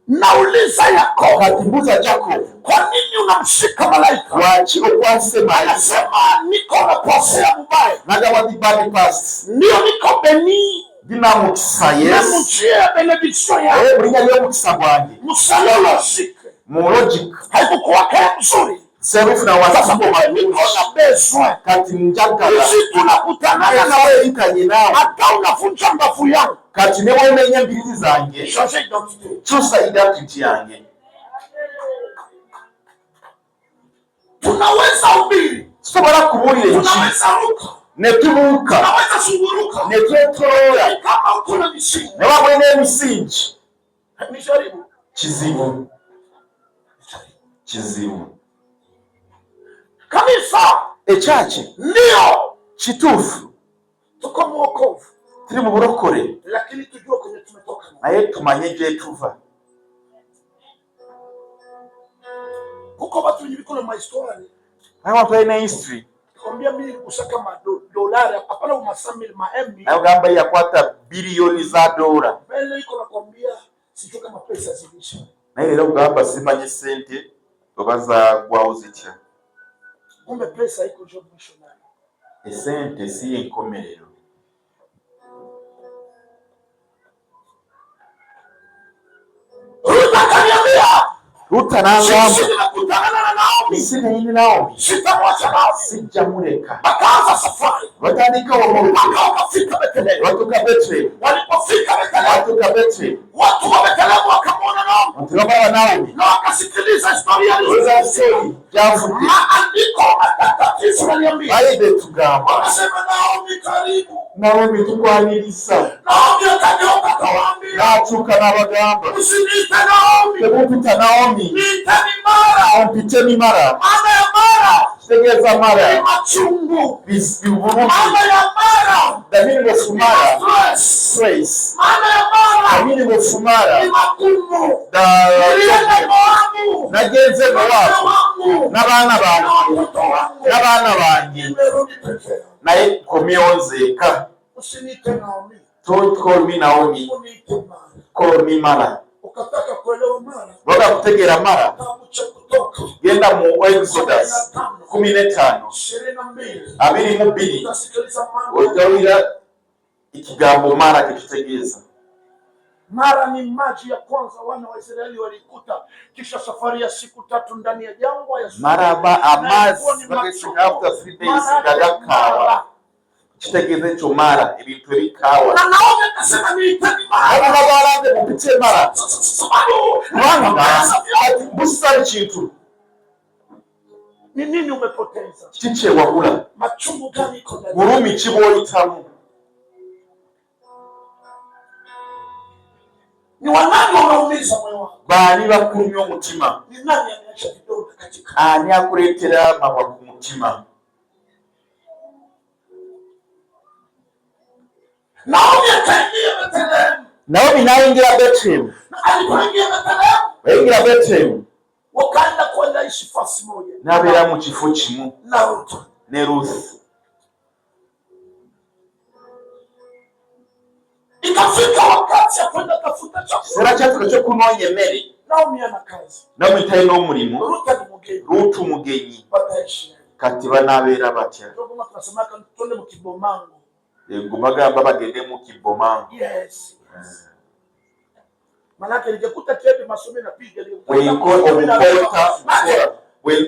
Nauliza Yakobo, Kati mbuuza Jacob, kwa nini unamshika malaika? Lwaki okwase malayika? Anasema niko na passé mubaya, Nagamba ndi bad past. ndio niko béni Ndina mukisa, na yes. mujia bénédiction yako Naye mulinnya ly'omukisa gwange, msalo logique mu logic, haikukuwaka ya mzuri. Serufu na Sasa wasimbo kumbe niko malungi. na besoin Kati njagala hizi, tunakutanana na wewe, weerikanye naawe, hata unavunja mbavu yangu, kati ne wemenya embirizi zange, change identité. Kyusa identity yange. Tunaweza ubiri, Tusobola kubuulira enki, tunaweza ruka, ne tubuuka, tunaweza zunguruka, ne twetoloola, kama uko na misingi. Ne wabwe n'emisingi. Nijaribu Kizibu, kizibu. Kanisa, Ekyaki, ndio kituufu, tuko mwokovu, tuli mu bulokole, lakini tujue kwenye tumetoka. Naye tumanye gye tuva. Kuko watu wenye biko na mahistoire. Naye abantu balina history. Kwambia mimi kusaka madolari hapana umasamil maemi. Naye ogamba ye yakwata biliyoni za dola, Mbele iko nakwambia sijui kama pesa zilisha. Naye leero ogamba simanyi sente oba zaggwawo zitya. Kumbe pesa iko job missionary. Esente si yenkomerero. Ruth akaniambia, Ruta n'angamba, sisi ninakutana na Naomi, nsi Naomi, sitamwacha Naomi. Sijja muleka. Akaanza safari Batandika omululu, mpaka wakafika Bethlehemu. Batuuka Betelehemu. Walipofika Bethlehemu, Batuuka Betelehemu, watu wa Bethlehemu wakamwona Naomi abantu babalaba Naomi, na wakasikiliza historia olowooza alizo story gyavudde. Maandiko matakatifu naliambia, Bayibuli etugamba, wakasema Naomi, karibu. Naomi, tukwaniriza. Naomi akageuka akawaambia, N'atuuka n'abagamba, msiniite Naomi, temumpita Naomi, niiteni Mara. ompite Mara. Maana ya Mara Kitegeeza ni Mara machungu. Bulungi. Maana ya Mara The meaning of ni Mara, stress. stress. Maana ya The Mara meaning of Mara, ni magumu. the Nilienda Moabu nagenze na mume Mowabu wangu n'abaana na bange, watoto wangu, n'abaana bange, nimerudi peke yangu. Naye nkomyewo nzeeka. Usiniite Naomi, Don't call me Naomi, uniite Mara. call me Mara. Ukataka kuelewa Mara, Bw'oba kutegeera Mara, kitabu cha Kutoka genda mu Exodus 15, 22, 22, utasikiliza maana. ojja ekigambo Mara kye kitegeeza. Mara ni maji ya kwanza wana wa Israeli walikuta kisha safari ya siku 3 ndani ya jangwa ya Suri. Maraba Na amazzi ilikuwa ni bageseka machungu. after 3 days Maana nga yake gakaawa. Mara. Kitegeeza ekyo Mara, ebintu ebikaawa. Na Naomi akasema niiteni Mara, Abana balanze mupite Mara, sababu kubanga nimepoteza vyote. busa kintu. Ni nini umepoteza? Kiki kyewabula? Machungu gani iko ndani? Bulumi ki bw'oyitamu? Ni wanani wanaumiza moyo wako? Baani bakulumya omutima? Ni nani ameacha vidonda katika? Ani akuleetera amabwa ku mutima? Naomi akaingia Bethlehemu. Naomi n'ayingira Betelehemu. Na alipoingia Bethlehemu, Yayingira Betelehemu, wakaenda kwenda ishi fasi moja n'abeera mu kifo kimu na Ruth. Ne Ruth. Ikafika wakati ya kwenda tafuta chakula. Kiseera kyatuka ky'okunoonya emmere. Naomi ana kazi, Naomi talina omulimu, Ruth ni mgeni, Ruutu mugenyi. wataishi Kati banaabeera batya? ndio kama tunasemaka twende mkibomango. Ego bagamba bagende mu kibomango. Yes. Manake ningekuta kiebe masomo napiga Bwenko obukoota bukola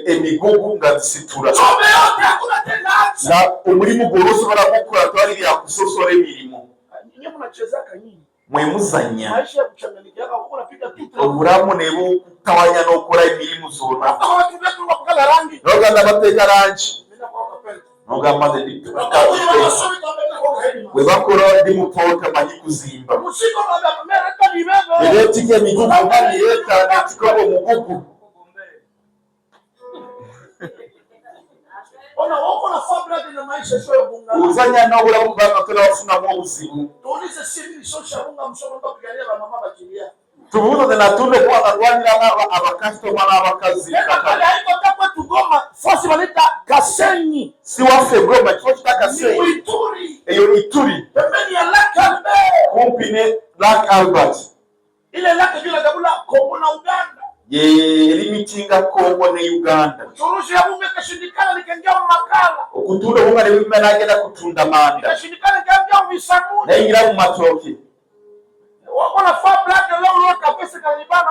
emigugu nga zisitula, Chome yote hakuna tena acha. nga omulimu gw'oba osobola gukola twali byakusosola emirimu. Nyinyi mnachezaka nyinyi. Mwe muzannya. Maisha ya kuchanganyikiana huko unapiga tu. Obulamu ne bukutawanya n'okola emirimu zonna. Hata watu wetu wakala rangi. Nogamba bateeka langi, Mimi kwa kapenta. nogamba nze ndi Wakakuja masomo kapenta kwa heli. bwe bakola ndi mupoota manyi kuzimba. Musiko na mimi ni bebe. Ereetika emigugu nanireeta netika omugugu. Ona wako na fabra na maisha sio ya bunga. Ozannya n'obulamu kubanga tonabafunamu obuzibu. Tuulize si mimi sio cha bunga msomo ndo kupigania ba mama bakilia. Tubuuza natunda okuba nga lwaniramu abakasitoma n'abakazi. Tena pale haiko hata kwetu Goma, fasi wanaita Kasenyi. Si waffe Goma, kifo kita Ni Kasenyi. Ituri. Eyo Ituri. Pembeni ya Lake Albert. Kumpi ne Lake Albert. Ile lake juu inagabula Kongo na Uganda. Ye erimitinga Kongo ne Uganda. Churushi ya bunge ikashindikana, nikaingia Makala. Okutunda obunga ne bimma n'agenda kutunda manda. Ikashindikana, nikaingia Visamuni. Nayingira mu matooke. Wako nafaa black leo leo kabisa kanibana.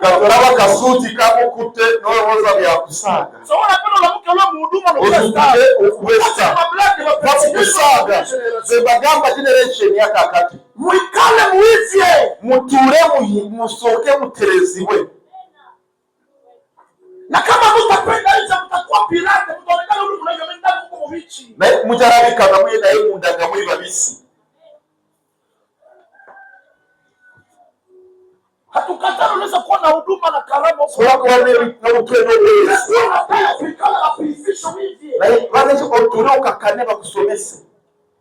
Katolaba kasuuti kamukutte n'olowooza byakusaaga. So unapenda ulamuke ule muhuduma na Ozuukuke okuba star. Bakukusaaga. Be bagamba generation yakakati. Mwikale muivye. Mutuule musooke muterezibwe. Na kama mutapenda hizo mtakuwa pirate, mtaonekana ule mnaweza menda huko mubichi. Naye mujalabika nga muli naye munda nga muli babisi. Hatukatali, unaweza kuwa na huduma na karama huko. Sobola kuba n'obutwe n'obwezi. Kuwa na taya kuikala na kuivisha hivi. Naye lwaki otuule okakkane bakusomese.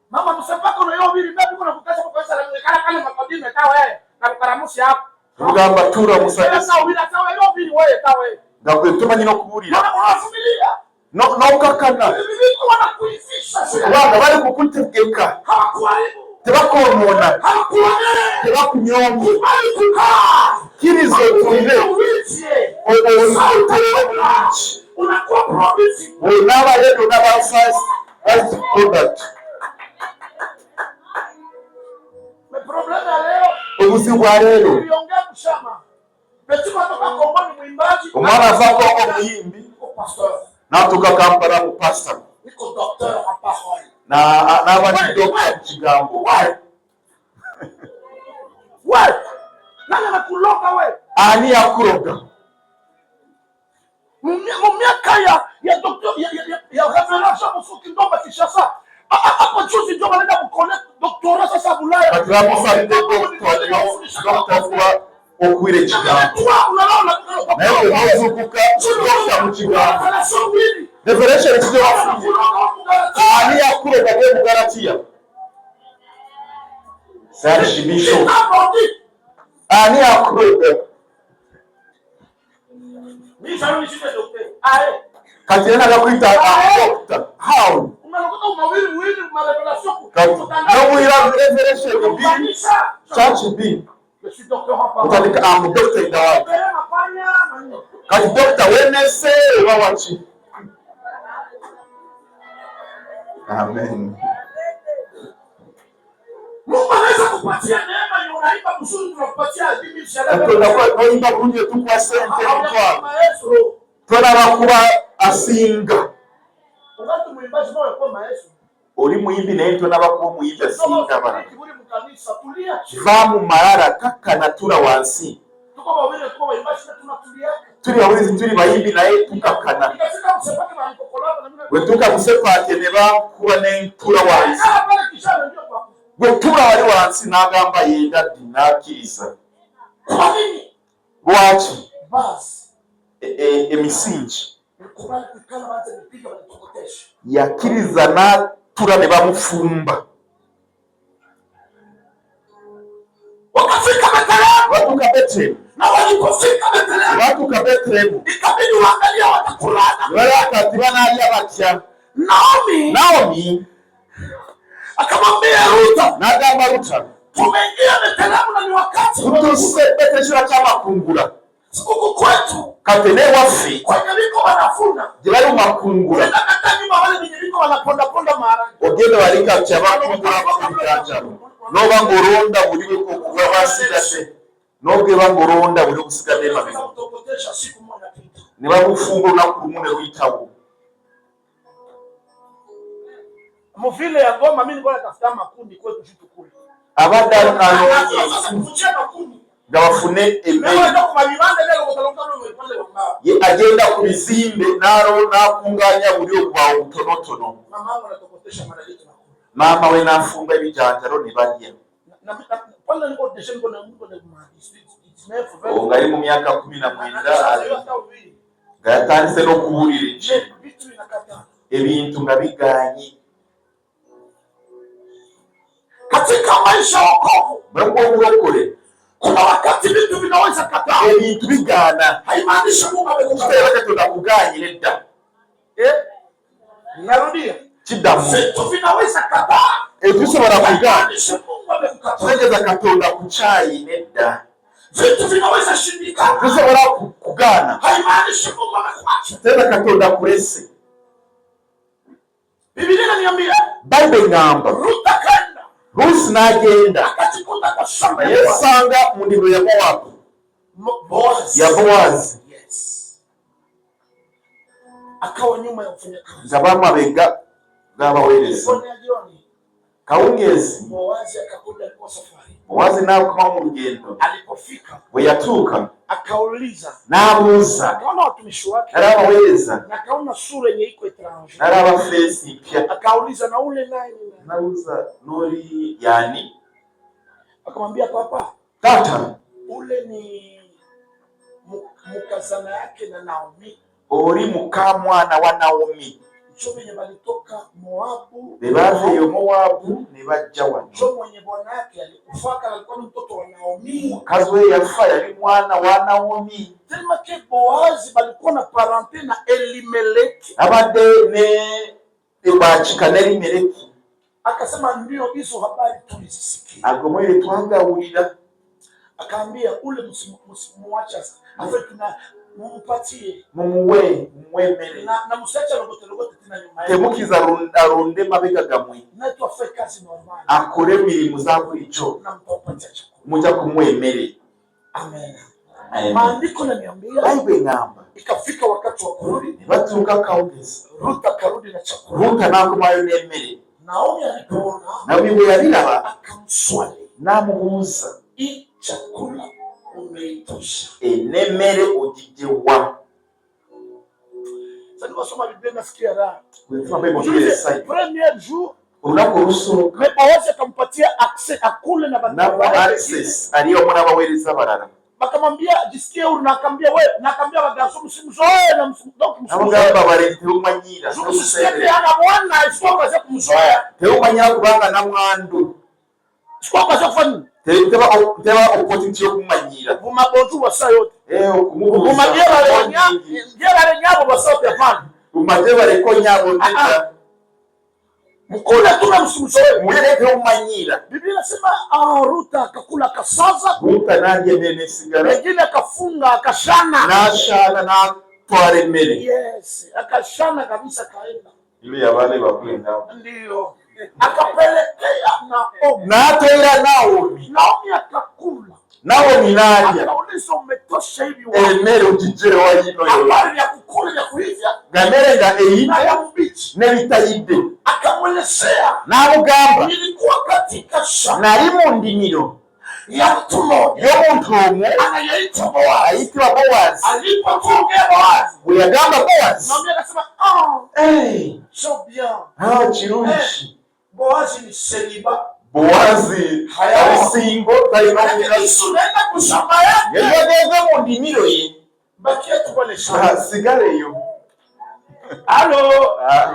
Mama msepako na yo biri ndapi kuna kukasha kwa pesa na kala kale makodime tawe na karamusi hapo. Tugamba tuula musomese. Sasa ubira tawe yo biri wewe tawe. Nga gwe tomanyi n'okubuulira. Mbona unavumilia? N'okakkana. Hivi wanakuivisha sio? Kubanga bali kukutegeka. Hawakuharibu. Tebakwonoona. Hawakuonea. Tebakunyooma. Kubali kukaa. Kkiriza otuule. Uitie. Otuule bulungi. Unakuwa promise. Bw'onaaba leero onaba first product. Me problema ya leo Obuzibu bwa leero. niliongea kushama. Petit kutoka Kongo ni mwimbaji. Omwana ava Kongo muyimbi. Niko pasteur. N'atuuka Kampala mu pastor. Niko docteur en parole. N'aba ni doctor mu kigambo. We. Nani anakuloga we? Ani yakuloga? Mu miaka ya docteur ya revelation Musuki Ndomba Kinshasa. Hapo juzi ndio wanaenda kukole doctorat sasa Bulaya. Kati bamusalidde doctor doctor kuba okuwira ekigambo. Naye bwe n'ozuukuka doctor mu kigambo. Revelation kizo wafunye. Ani yakuloga gwe Mugalatiya? Serge Michaud. Ani yakuloga? Kati era nakuyita doctor. How? Kati n'obuulira revelation B, church B. Otandika am doctor in the world. Kati doctor wenese oba waki? Amen. Mungu anaweza kupatia neema yenye unaimba mzuri, tunakupatia adimi shada. Katonda oyimba bulungi tukuwa ssente emitwalo. Tolaba kuba asinga. Wakati mwimbaji moyo kwa maestro. Oli muyimbi naye tonaba kuba omuyimbi asinga abalala. Kiburi mkanisa, tulia. Va mu malala kakkana tula wansi. Tuko wawili, tuko waimbaji na tunatulia. Tuli bawulizi tuli bayimbi naye tukakkana. Nikafika Msepake na nikokolaba na mimi. Bwe tuuka Msepake ne bankuba ne ntula wansi. Kala pale kishana ndio kwa. Bwe tula wali wansi n'agamba ye daddi n'akkiriza. Kwa nini? Lwaki? Basi. Emisingi. Nikubali kuikala waanze kupiga wanitokoteshe. Yakkiriza n'atula ne bamufumba. Wakafika Bethlehemu. Batuuka Bethlehemu. Na walipofika Bethlehemu. Batuuka Bethlehemu. Ikabidi waangalie watakulana. Balaka banaalya batya. Naomi. Naomi. Akamwambia Ruta. N'agamba Ruta. Tumeingia Bethlehemu na ni wakati. Tutuuse Bethlehemu ky'amakungula. Huku kwetu. Kati n'ewaffe. Kwenye liko wanafuna. Gye bali mu makungula. Unaenda kata nyuma wale wenye liko wanaponda ponda maharage. Ogenda walinga kyabakungula ebijanjalo. N'oba ng'olonda buli bwasigadde. N'ogeba ng'olonda buli obusigadde emabega. Kutokotesha siku moja pita. Ne babufumba olunaku lumu ne luyitawo. Muvile ya Goma mimi nilikuwa natafuta makundi kwetu jitu kule. Abadde anoonya Sasa kuchia makundi. nga bafune emmere. Ye agenda ku bizimbe n'akungaanya buli obwawo butonotono. Maama we n'afumba ebijanjalo ne balya. Ng'ali mu myaka 19 nga yatandise n'okubuulira enjiri. Ebintu nga bigaanye. Katika maisha ya wokovu Bulamu bw'obulokole kuna wakati vitu vina vinaweza kataa, Ebintu bigaana, haimaanishi Mungu amekukataa. Kitegeeza Katonda akugaanyira edda. Eh? Narudia, Kiddamu. Vitu vinaweza kataa, Ebisobola kugaana, haimaanishi Mungu amekukataa. Kitegeeza Katonda kukyayi nedda. Vitu vinaweza shindikana, Tusobola kugaana, haimaanishi Mungu amekuacha. Kitegeeza Katonda akulese. Biblia inaniambia Bayibuli eŋŋamba Ruth akaenda Ruusi n'agenda akajikuta kwa shamba ya Boaz. Yeesanga mu ndimiro ya Mowabu Boaz. Ya Bowazi. Yes. Akawa nyuma ya mfanyakazi. Nga bamabega g'abaweereza. Jioni ya jioni Kawungeezi Boazi akakuja, alikuwa safari. Bowazi n'akomawo mu lugendo. Alipofika Bwe yatuuka akauliza, n'abuuza, akaona watumishi wake n'alaba abaweereza, na akaona sura yenye iko étrange. N'alaba face mpya. Akauliza, na ule naye ni nani? N'abuuza n'oli yani? Akamwambia, papa, Taata, ule ni mukazana yake na Naomi, oli muka mwana wa Nawomi, njo wenye walitoka Moabu, be baava eyo Mowaabu ne bajja wano. Njo mwenye bwana yake alikufaka, alikuwa ni mtoto wa Naomi. Mukazi we yafa yali mwana wa Nawomi. Tellement que Boazi balikuwa na parenté na Elimeleki, Abadde ne bakika ne Elimeleki. Akasema ndio hizo habari tulizisikia. Ago mwere twagawulira. Akaambia ule msimuache afe, tuna mumpatie Mumuwe, mumuwe emmere. na msiache logote logote tena nyuma yake, Temukiza arunde mabega gammwe. Na tu afe kazi normal Akole emirimu za bulijjo. Na mtampatia chakula. Mujja kumuwa emmere. Amen. Amen. Maandiko yananiambia Bayibuli eŋŋamba ikafika wakati wa kurudi, ne batuuka kawungezi, Ruth akarudi na chakula. Ruuta n'akomayo n'emmere. Naomi alipoona Nawomi bwe yabiraba akamswali, n'amubuuza, hii chakula umeitosha? Enemmere ogigye wa? Sasa niwasoma Biblia nasikia raha. Bwe nsoma Bayibuli Jiulize, premier jour olunaku olusooka mais Boazi akampatia accès akule na n'amuwa watu access ali wamu n'abaweereza abalala. Bakamwambia jisikie huru, na akaambia wewe, na akaambia bagarçon msimzoee na donc msimzoee. N'amugamba bale tewumanyiira, Msisikie ana mwana isikuwa kazi kumzoea. Tewumanyira kubanga namwandu. Sikuwa kazi kufanya nini? Teba opportunity y'okumumanyira. Vumabonju wasa yote. Eh, okumubuuza. Vumajera lenyabo wasa yote hapana. Bumaje baleko nyabo nedda. Mkule tu na msimzoee. Muleke tewumanyiira. Biblia inasema ah, Ruta akakula akasaza, Ruuta n'alya emmere n'esigala, wengine akafunga akashana. N'ashaana n'atwala emmere. Yes, akashana kabisa kaenda. Ile yabaana bakulenda. Ndio. Akapelekea Naomi. N'ateera Nawomi. Naomi akakula. Nawomi n'alya. Akauliza umetosha hivi wapi? Emmere ogiggyere wa yino yo? Habari ya kukula ya kuivya Nga mmere nga eyidde na ya mbichi. N'ebitayidde. Akamwelezea, N'amugamba, nilikuwa katika shamba nali mu ndimiro ya mtu mmoja y'omuntu omu anayeitwa Boazi. Ayitibwa Bowazi. Alipotuongea Boazi, Bwe yagamba Bowazi, Naomi akasema ah, "Hey, so bien. ah, kirungi." Boazi ni célibat. Bowazi ali single, talina omukazi. Yesu naenda kushamba yake. Yali mu ndimiro ye. Bakia tu pale shamba. Ah, sigala eyo. Halo. Ah,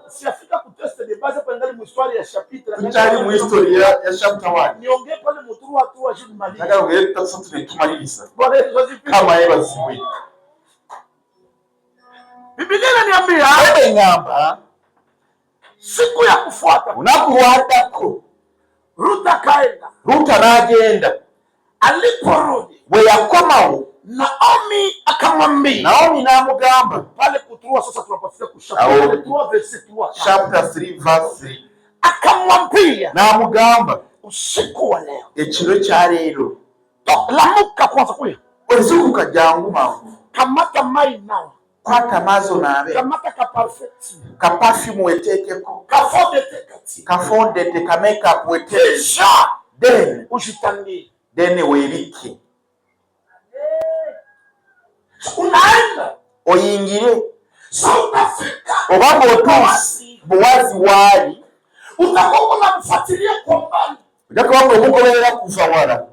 Siafika ku test de base hapa ngali mu histoire ya chapitre. Tukyali mu history ya chapter 1. Niongee pale muturu watu wa Jules Mali. Njagala ogere tusatu ne tumaliriza. Bwana Yesu asifiwe. Kama yeebazibwe. Biblia inaniambia Bayibuli eŋŋamba siku ya kufuata olunaku lwaddako Ruth akaenda. Ruuta n'agenda. Aliporudi Bwe yakomawo Naomi akamwambia Naomi n'amugamba pale kutrua, sasa tunapofika ku Awo. chapitre 3 verset 3. Chapter 3 verse 3. Akamwambia N'amugamba usiku wa leo ekiro kya leero lamuka kwanza kuya ozuukuka jangu mangu, kamata mai nawa, kwata amaazi onaabe, kamata ka parfum, ka perfume weteekeko, ka fond de teint kati, ka fond de teint ka makeup weteeke, kisha then ujitandie. Then weebikke. Unaenda oyingire sa unafika oba ng'otuuse Bowazi waali utakuwa unamfuatilia kwa mbali, ojja kuba nga omugoberera kuva wala,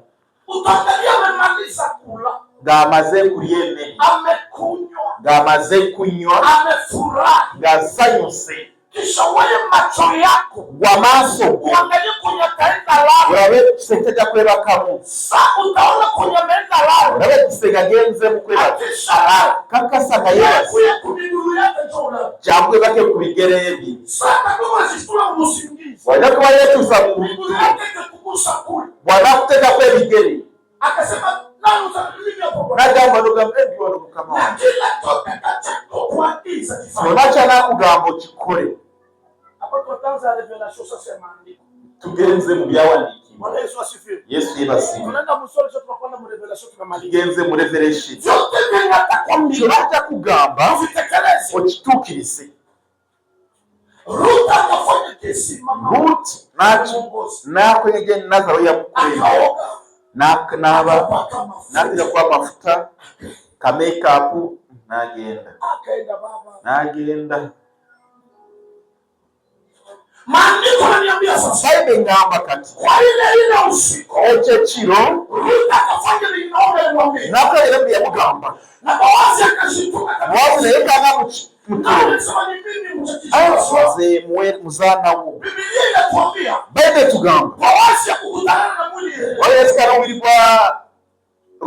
utaangalia amemaliza kula, ng'amaze kulya emmere, amekunywa, ng'amaze kunywa, amefurahi. Ng'asanyuse. Kisha wewe macho yako Gwamaaso uangalie kwenye ataenda lala. Olabe ekisenge kyajja kwebakamu. Sa utaona kwenye ameenda lala. Olabe ekisenge agenzemu kwebaka. Akisha lala. Kakasa nga yeebase. Wewe kumiguru yake njoo ulale. Jangu webake ku bigere bye. Sasa kama zisitula usingizi. Wajja kuba yeetuusa mu Miguu yake itakugusa kule. Bw'anaakuteekako ebigere. Akasema nani utanipiga hapo Bwana? N'agamba n'ogamba ebyo wano Mukama Na wange. kila tutakachokuagiza kifanye. Kyonna ky'anaakugamba okikole. Hapa tutaanza revelation sasa ya maandiko. Tugenze mu byawandiikibwa. Bwana Yesu asifiwe. Yesu yeebazibwe. Tunaenda msoro sasa tunakwenda mu revelation tunamaliza. Tugenze mu revelation. Vyote vyenye atakwambia Kyonna ky'akugamba uvitekeleze. okituukirize. Ruth akafanya kesi mama. Ruth Mwongozi. n'akola Nazaro yamukulembera. Akaoga. N'aba Akapaka mafuta. n'ateekako amafuta ka makeup n'agenda. Akaenda baba. N'agenda. Maandiko yananiambia sasa Bayibuli engamba kati kwa ile ile usiku ekyo ekiro Ruth akafanya linaomba limwambie. n'akola era bye yamugamba. Na Boazi akashituka kabisa. Bowazi naye kanga mu Na tulo. alisema ni mimi mchekeshaji. Nze muzaana wo. Biblia inatuambia Bayibuli etugamba Boazi hakukutana na mwili. waliwo omubiri gwa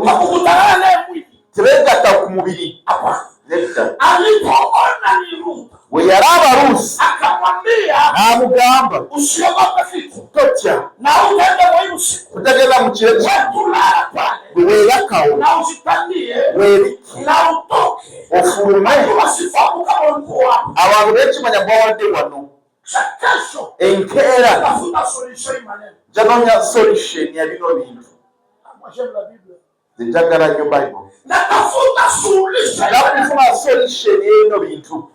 Hakukutana naye mwili. tebeegatta ku mubiri. Hapana. Nedda. Alipoona ni Ruth Bwe yalaba Ruusi akamwambia n'amugamba usiogope kitu totya na utaenda mwa hii usiku. totagenda mu kiro kino. Wewe tulala pale Bwe weebakawo na usitandie weebike na utoke. ofulume. Watu wasifahamu kama ulikuwa wapi. Abantu beekimanya bwawadde wano. Cha kesho Enkeera tafuta solution hii maneno. njanoonya solution ya bino bintu. Moi j'aime la Bible. Nze njagala nnyo Bible. Natafuta suluhisho hii maneno. Nakufuna solution y'ebino bintu.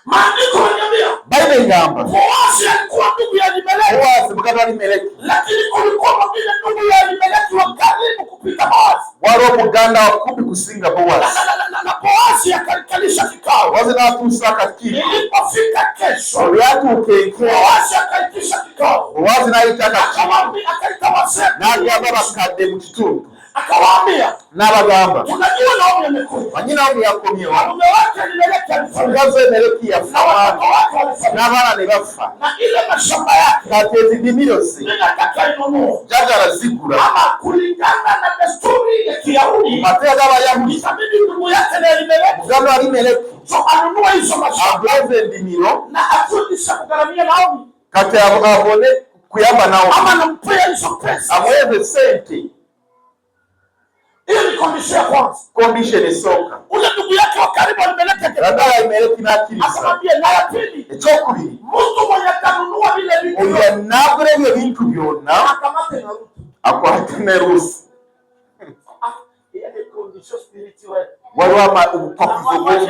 Maandiko yananiambia Bayibuli engamba Boazi alikuwa ndugu ya Elimeleki, Bowazi muganda wa Elimeleki. lakini kulikuwa mwingine ndugu ya Elimeleki wa karibu kupita Boazi. Waliwo muganda wa kumpi kusinga Bowazi. Na Boazi akaikalisha kikao. Bowazi n'atuusa akakiiko. Ilipofika kesho, Olwatuuka enkeera Boazi akaitisha kikao. Bowazi n'ayita akakiiko. Akawaambia, akaita wazee. N'agamba bakadde mu kitundu. Akawaambia, N'abagamba unajua Naomi amekufa. manyi Naomi yakomyewo. Mume wake Elimeleki alifariki. Mukazi Elimeleki yafa. Na watoto wake walifariki. N'abaana ne bafa. Na ile mashamba yake Kati ezidimiro ze mimi nataka inunue. njagala zigula. Ama kulingana na desturi ya Kiyahudi, Mu mateeka g'Abayahudi itabidi ndugu yake na Elimeleki muganda wa Elimeleki so anunue hizo mashamba agule endimiro na afundishe kugharamia Naomi, kati abone kuyamba Naomi ama anampea hizo pesa. amuweze sente. Hiyo ni condition ya kwanza. Condition esooka Ule ndugu yake wa karibu Elimeleki muganda wa Elimeleki n'akkiriza. akamwambia, na ya pili, Ekyokubiri mtu mwenye atanunua vile vitu oyo anaagula ebyo ebintu byonna akamate na Ruth. akwate ne Ruusi. Ah, il y a des conditions spirituelles. Waliwo obupakuzo bw'omwoyo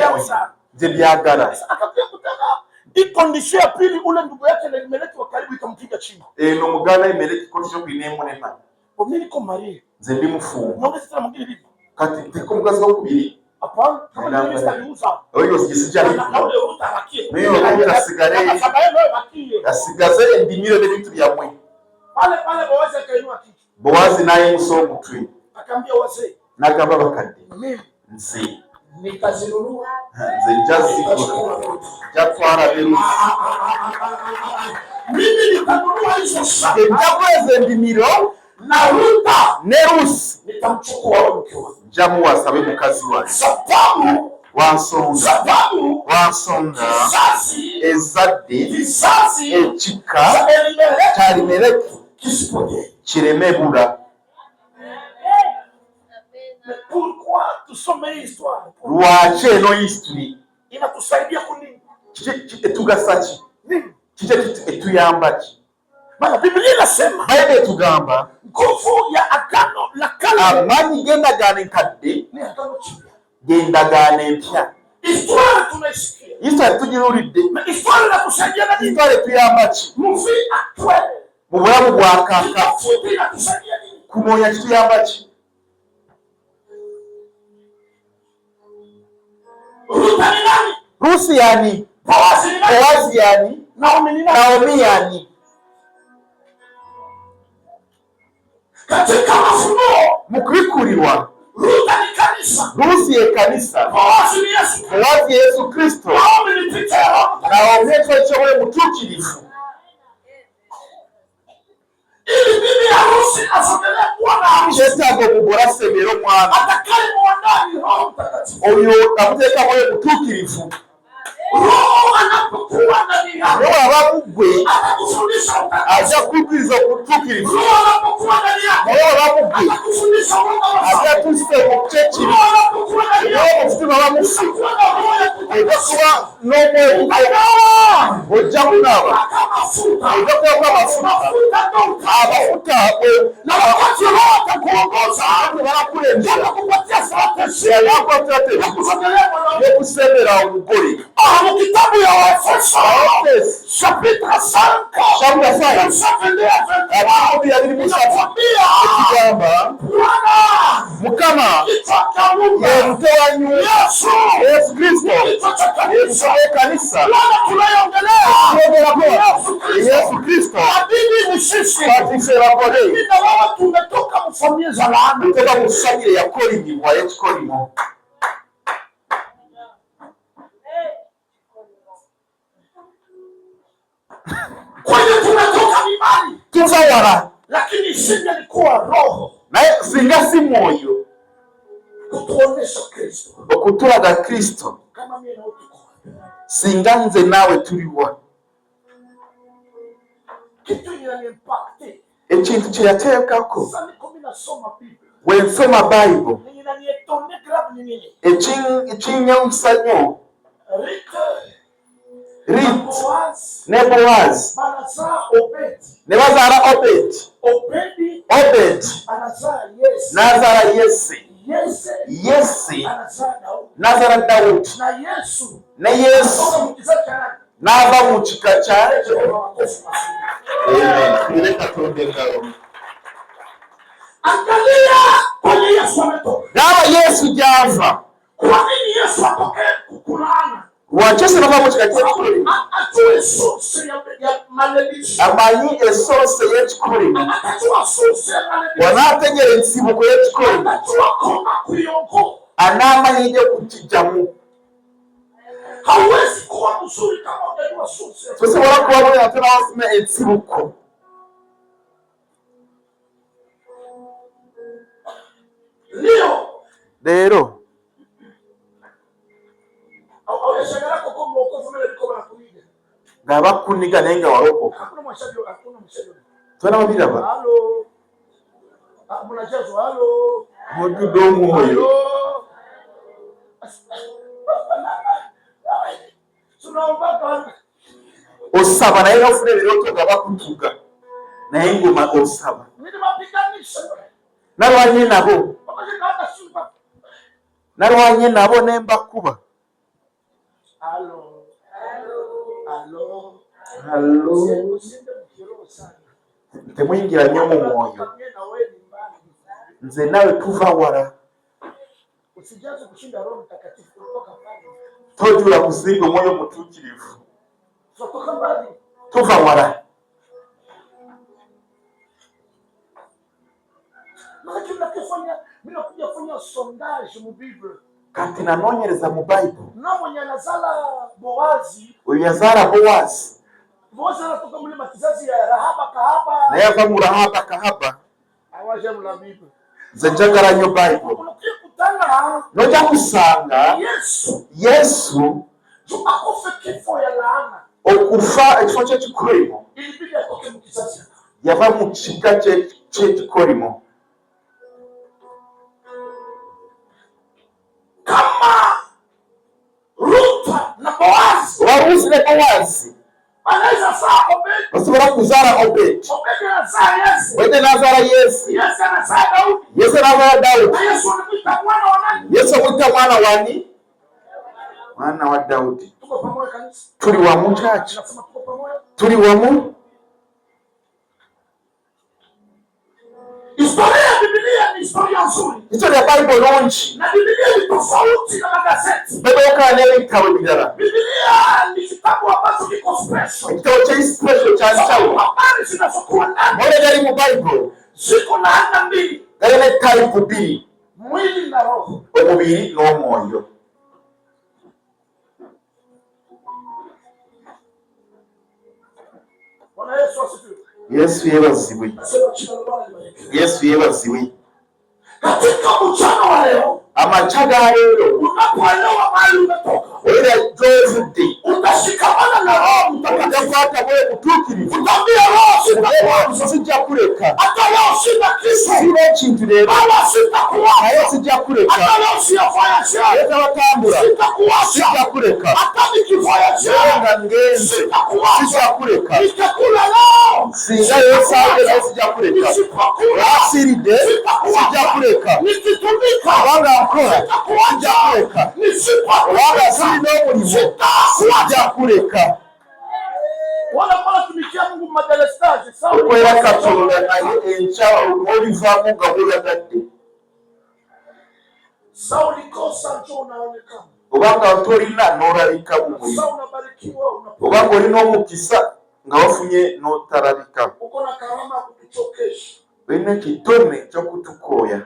gye byagala. Akakuja kutaka hii condition ya pili, ule ndugu yake na Elimeleki wa karibu ikampiga chini. Eno muganda Elimeleki condition kwina emunema. Kwa mimi niko marié. Nze ndi mufumbo. Naongeza tena mwingine vipi? Kati teko omukazi wokubiri. Hapana, kama ni mimi sitaliuza. Oyo sijja Na ule Ruth abakie. Naye Ruth asigale. Na mashamba yenu yabakie. Asigaze endimiro n'ebintu byammwe. Pale pale Boazi akainua kichwa. Bowazi n'ayimusa omutwe. Akaambia wazee, N'agamba bakadde mimi nze nitazinunua. nze nja zigula nja twala ne Ruusi. Mimi nitanunua hizo shamba. Nze nja kweza endimiro Na Ruta ne Ruusi nitamchukua wewe mke wangu. nja muwasa abe mukazi wange. Sababu Wansonga sababu wansonga kizazi ezzadde kizazi ekika cha Elimeleki kya Elimeleki kisipotee. kireme bula. Mais pourquoi tusome hii histoire? Lwaki eno history Inatusaidia kunini? Kiki etugasa ki? Nini? Kiki etuyamba ki? Maana Biblia inasema Bayibuli etugamba nguvu ya agano la kale amaanyi g'endagaano enkadde ni agano jipya. g'endagaano empya. Historia tunaisikia. History tugiwulidde. Na historia inatusaidia na nini? History etuyamba ki? Mu vie actuelle. Mu bulamu bwa kaaka. Kitafuti inatusaidia nini? Kunoonya kituyamba ki? Ruta ni nani? Ruusi yani? Boazi ni nani? Bowazi yani? Naomi ni nani? Naomi yani? Katika mafunuo Mu kubikkulirwa Ruta ni kanisa. Rusi yekanisa. Boazi ni Yesu. Bowazi Yesu Kristo. Naomi ni picha ya Roho Mtakatifu. Naomi ekifo ky'omwoyo mutuukirivu. Ili bibi harusi asogelee bwana harusi. Kyetaaga omugole asemere omwana. Atakaye muandaa ni Roho Mtakatifu. Oyo amuteeka mwoyo mutuukirivu. Roho anapokuwa ndani yako Naye bw'aba mu ggwe atakufundisha ajja utakatifu. kukuyigiriza obutuukirivu. Roho anapokuwa ndani yako Naye bw'aba mu ggwe atakufundisha uongo wa ajja dhambi. kussa mu kyekibi. Roho anapokuwa ndani Naye yako omutima aba mufu utakuwa na roho ya ojja kutakaswa. kuba n'omwoyo Utanawa ojja kunaaba mpaka mafuta. ojja kubako amafuta Mafuta ndo utakayo. amafuta Na wakati Roho atakuongoza barakulembera atakupatia strategy yakuwa ya kusogelea mwanamke. yokusembera omugole. Ah, mu kitabu ya Waefeso Abaefeso chapitre 5 chapter 5 verset 22 à 23 amakumi abiri mu ssatu inakwambia ekigamba Bwana Mukama kichwa cha mume ye mutwe wa nyumba Yesu Yesu Kristo kichwa cha Yesu kanisa. w'ekanisa Bwana tunayeongelea twogerako Yesu Kristo. Yesu Kristo Na bibi ni sisi. kati ffe bakole Mimi na wewe tumetoka mfamilia za laana. tuva mu famire yakolimibwa y'ekikolimo. Kwenye tumetoka ni mbali, Tuva wala lakini isingelikuwa Roho naye singa si mwoyo kutuonesha Kristo okutulaga Kristo kama mimi na wewe tuko wapi. singa nze naawe tuliwa. Kitu inaniimpacte Ekintu kye yateekako sasa, niko mimi nasoma Biblia bwe nsoma Bayibuli inanietone grave ni nini? ekinyawusa nnyo Rita Rit Boaz ne Bowazi anazaa Obedi, ne bazaala Obedi. Obedi Obedi anazaa Yese, n'azaala Yese. Yese Yese anazaa Daudi, n'azaala Dawudi na Yesu ne Yesu kutoka mu kizazi cha nani? n'ava mu kika kya Jehova makofi mazuri. Amen. Tukubire Katonda engalo. Angalia kwenye Yesu ametoka. Laba Yesu gy'ava. Kwa nini Yesu atokee kulaana? Lwaki Yesu n'ava mu kika ky'ekikolimo? Ajue source ya maledikisho, Amanyi esoose y'ekikolimo. atajua source ya maledikisho, Bw'anaategeera ensibuko y'ekikolimo atajua koma kuiongoa. anaamanya egy'okukijjamu. Hauwezi kuwa mzuri kama hujajua source ya Tosobola kuba bwe ate n'awasoma ensibuko. Leo Leero auyashangaa kwa mwokovu mbele liko banakuiga. nga bakuniga naye nga walokoka. Hakuna mwashaji, hakuna mshaji. Tolaba biraba. Halo. Ah, mnajazwa halo. Mujjudde omwoyo. Halo. Tunaomba Osaba naye n'ofuna ebirooto nga bakutuga naye ngoma osaba. niliwapiganisha. Nalwanye nabo. Pamoja na hata simba. Nalwanye nabo ne mbakuba. Halo. Halo. Halo. Usiende mkiroho sana. Temuyingira nnyo mu mwoyo. Mimi na wewe ni mbali. Nze naawe tuva wala. Usijaze kushinda Roho Mtakatifu kutoka mbali. Tojula kusinga omwoyo omutuukirivu. Tunatoka mbali. Tuva wala. Maana mnakifanya mimi nakuja kufanya sondage mu Bible. Kati nanoonyereza mu Bayibuli. Na mwenye anazala Boazi, Oyo yazaala Bowazi Boazi anatoka mle makizazi ya Rahaba kahaba. naye ava mu Rahaba kahaba. Awaje mla Bible. Nze njagala nnyo Bayibuli. Unakuja kutana N'ojja kusanga Yesu Yesu tu akufe kifo ya laana. okufa ekifo ky'ekikolimo Ilibidi atoke mu kizazi. yava mu kika ky'ekikolimo. Kama Ruta na Boazi Oba Ruusi ne Bowazi anaweza zaa Obedi. basobola kuzaala Obedi. Obedi anazaa Yese. Obedi n'azaala Yese. Yese anazaa Daudi. Yese n'azaala Dawudi. Na Yesu anamwita mwana wa nani? Yesu amuyita mwana wani? Mwana wa Dawudi. Tuko pamoja kanisa. Tuli wamu church. Nasema tuko pamoja. Tuli wamu. Historia ya Biblia ni historia nzuri. History ya Bible nungi. Na Biblia ni tofauti na magazeti. Bible yokaa n'ebitabo ebirala. Biblia ni kitabu ambacho kiko special. Ekitabo kya special kya nsawo. Habari zinazokuwa ndani Amawulire gali mu Bible ziko na aina mbili. galina type bbiri. Mwili na roho. Omubiri n'omwoyo. Bwana Yesu asifiwe. Yesu yeebazibwe. Nasema jina la Bwana libarikiwe. Yesu yeebazibwe. Katika mchana wa leo, Amakya ga leero, unapoelewa mahali umetoka, era gy'ovudde, utashikamana na Roho Mtakatifu. ojakwata bwe butuukirivu. Utaambia Roho, sitakuacha. Sijja kuleka. Hata leo sina kitu, Sina ekintu leero, wala naye sitakuacha. sijja kuleka. Hata leo siyavoyage, Era tabatambula, sitakuacha. sijja kuleka. Hata nikivoyage, Era nga ngenze, sitakuacha. sijja kuleka. Nitakula leo, Singa yeesange naye sijja kuleka. nisipokula, Wasiridde, sijja sitakuacha. kuleka. Nikitumika, Kubanga nkola, sijja sitakuacha. kuleka. Kubanga Nisipotumika, sirina omulimu, sitakuacha. sijja kuleka. Wala kwa tumikia Mungu madelestaje sawa. Okwera Katonda naye enkya olivaamu nga bw'oyagadde. Sawa ulikosa njoo unaonekana. Obanga tolina n'olabika mu mulimu. Sawa unabarikiwa unapewa. Obanga olina omukisa nga wafunye n'otalabika. Uko na karama ya kutuchokesha. Olina ekitone ky'okutukooya.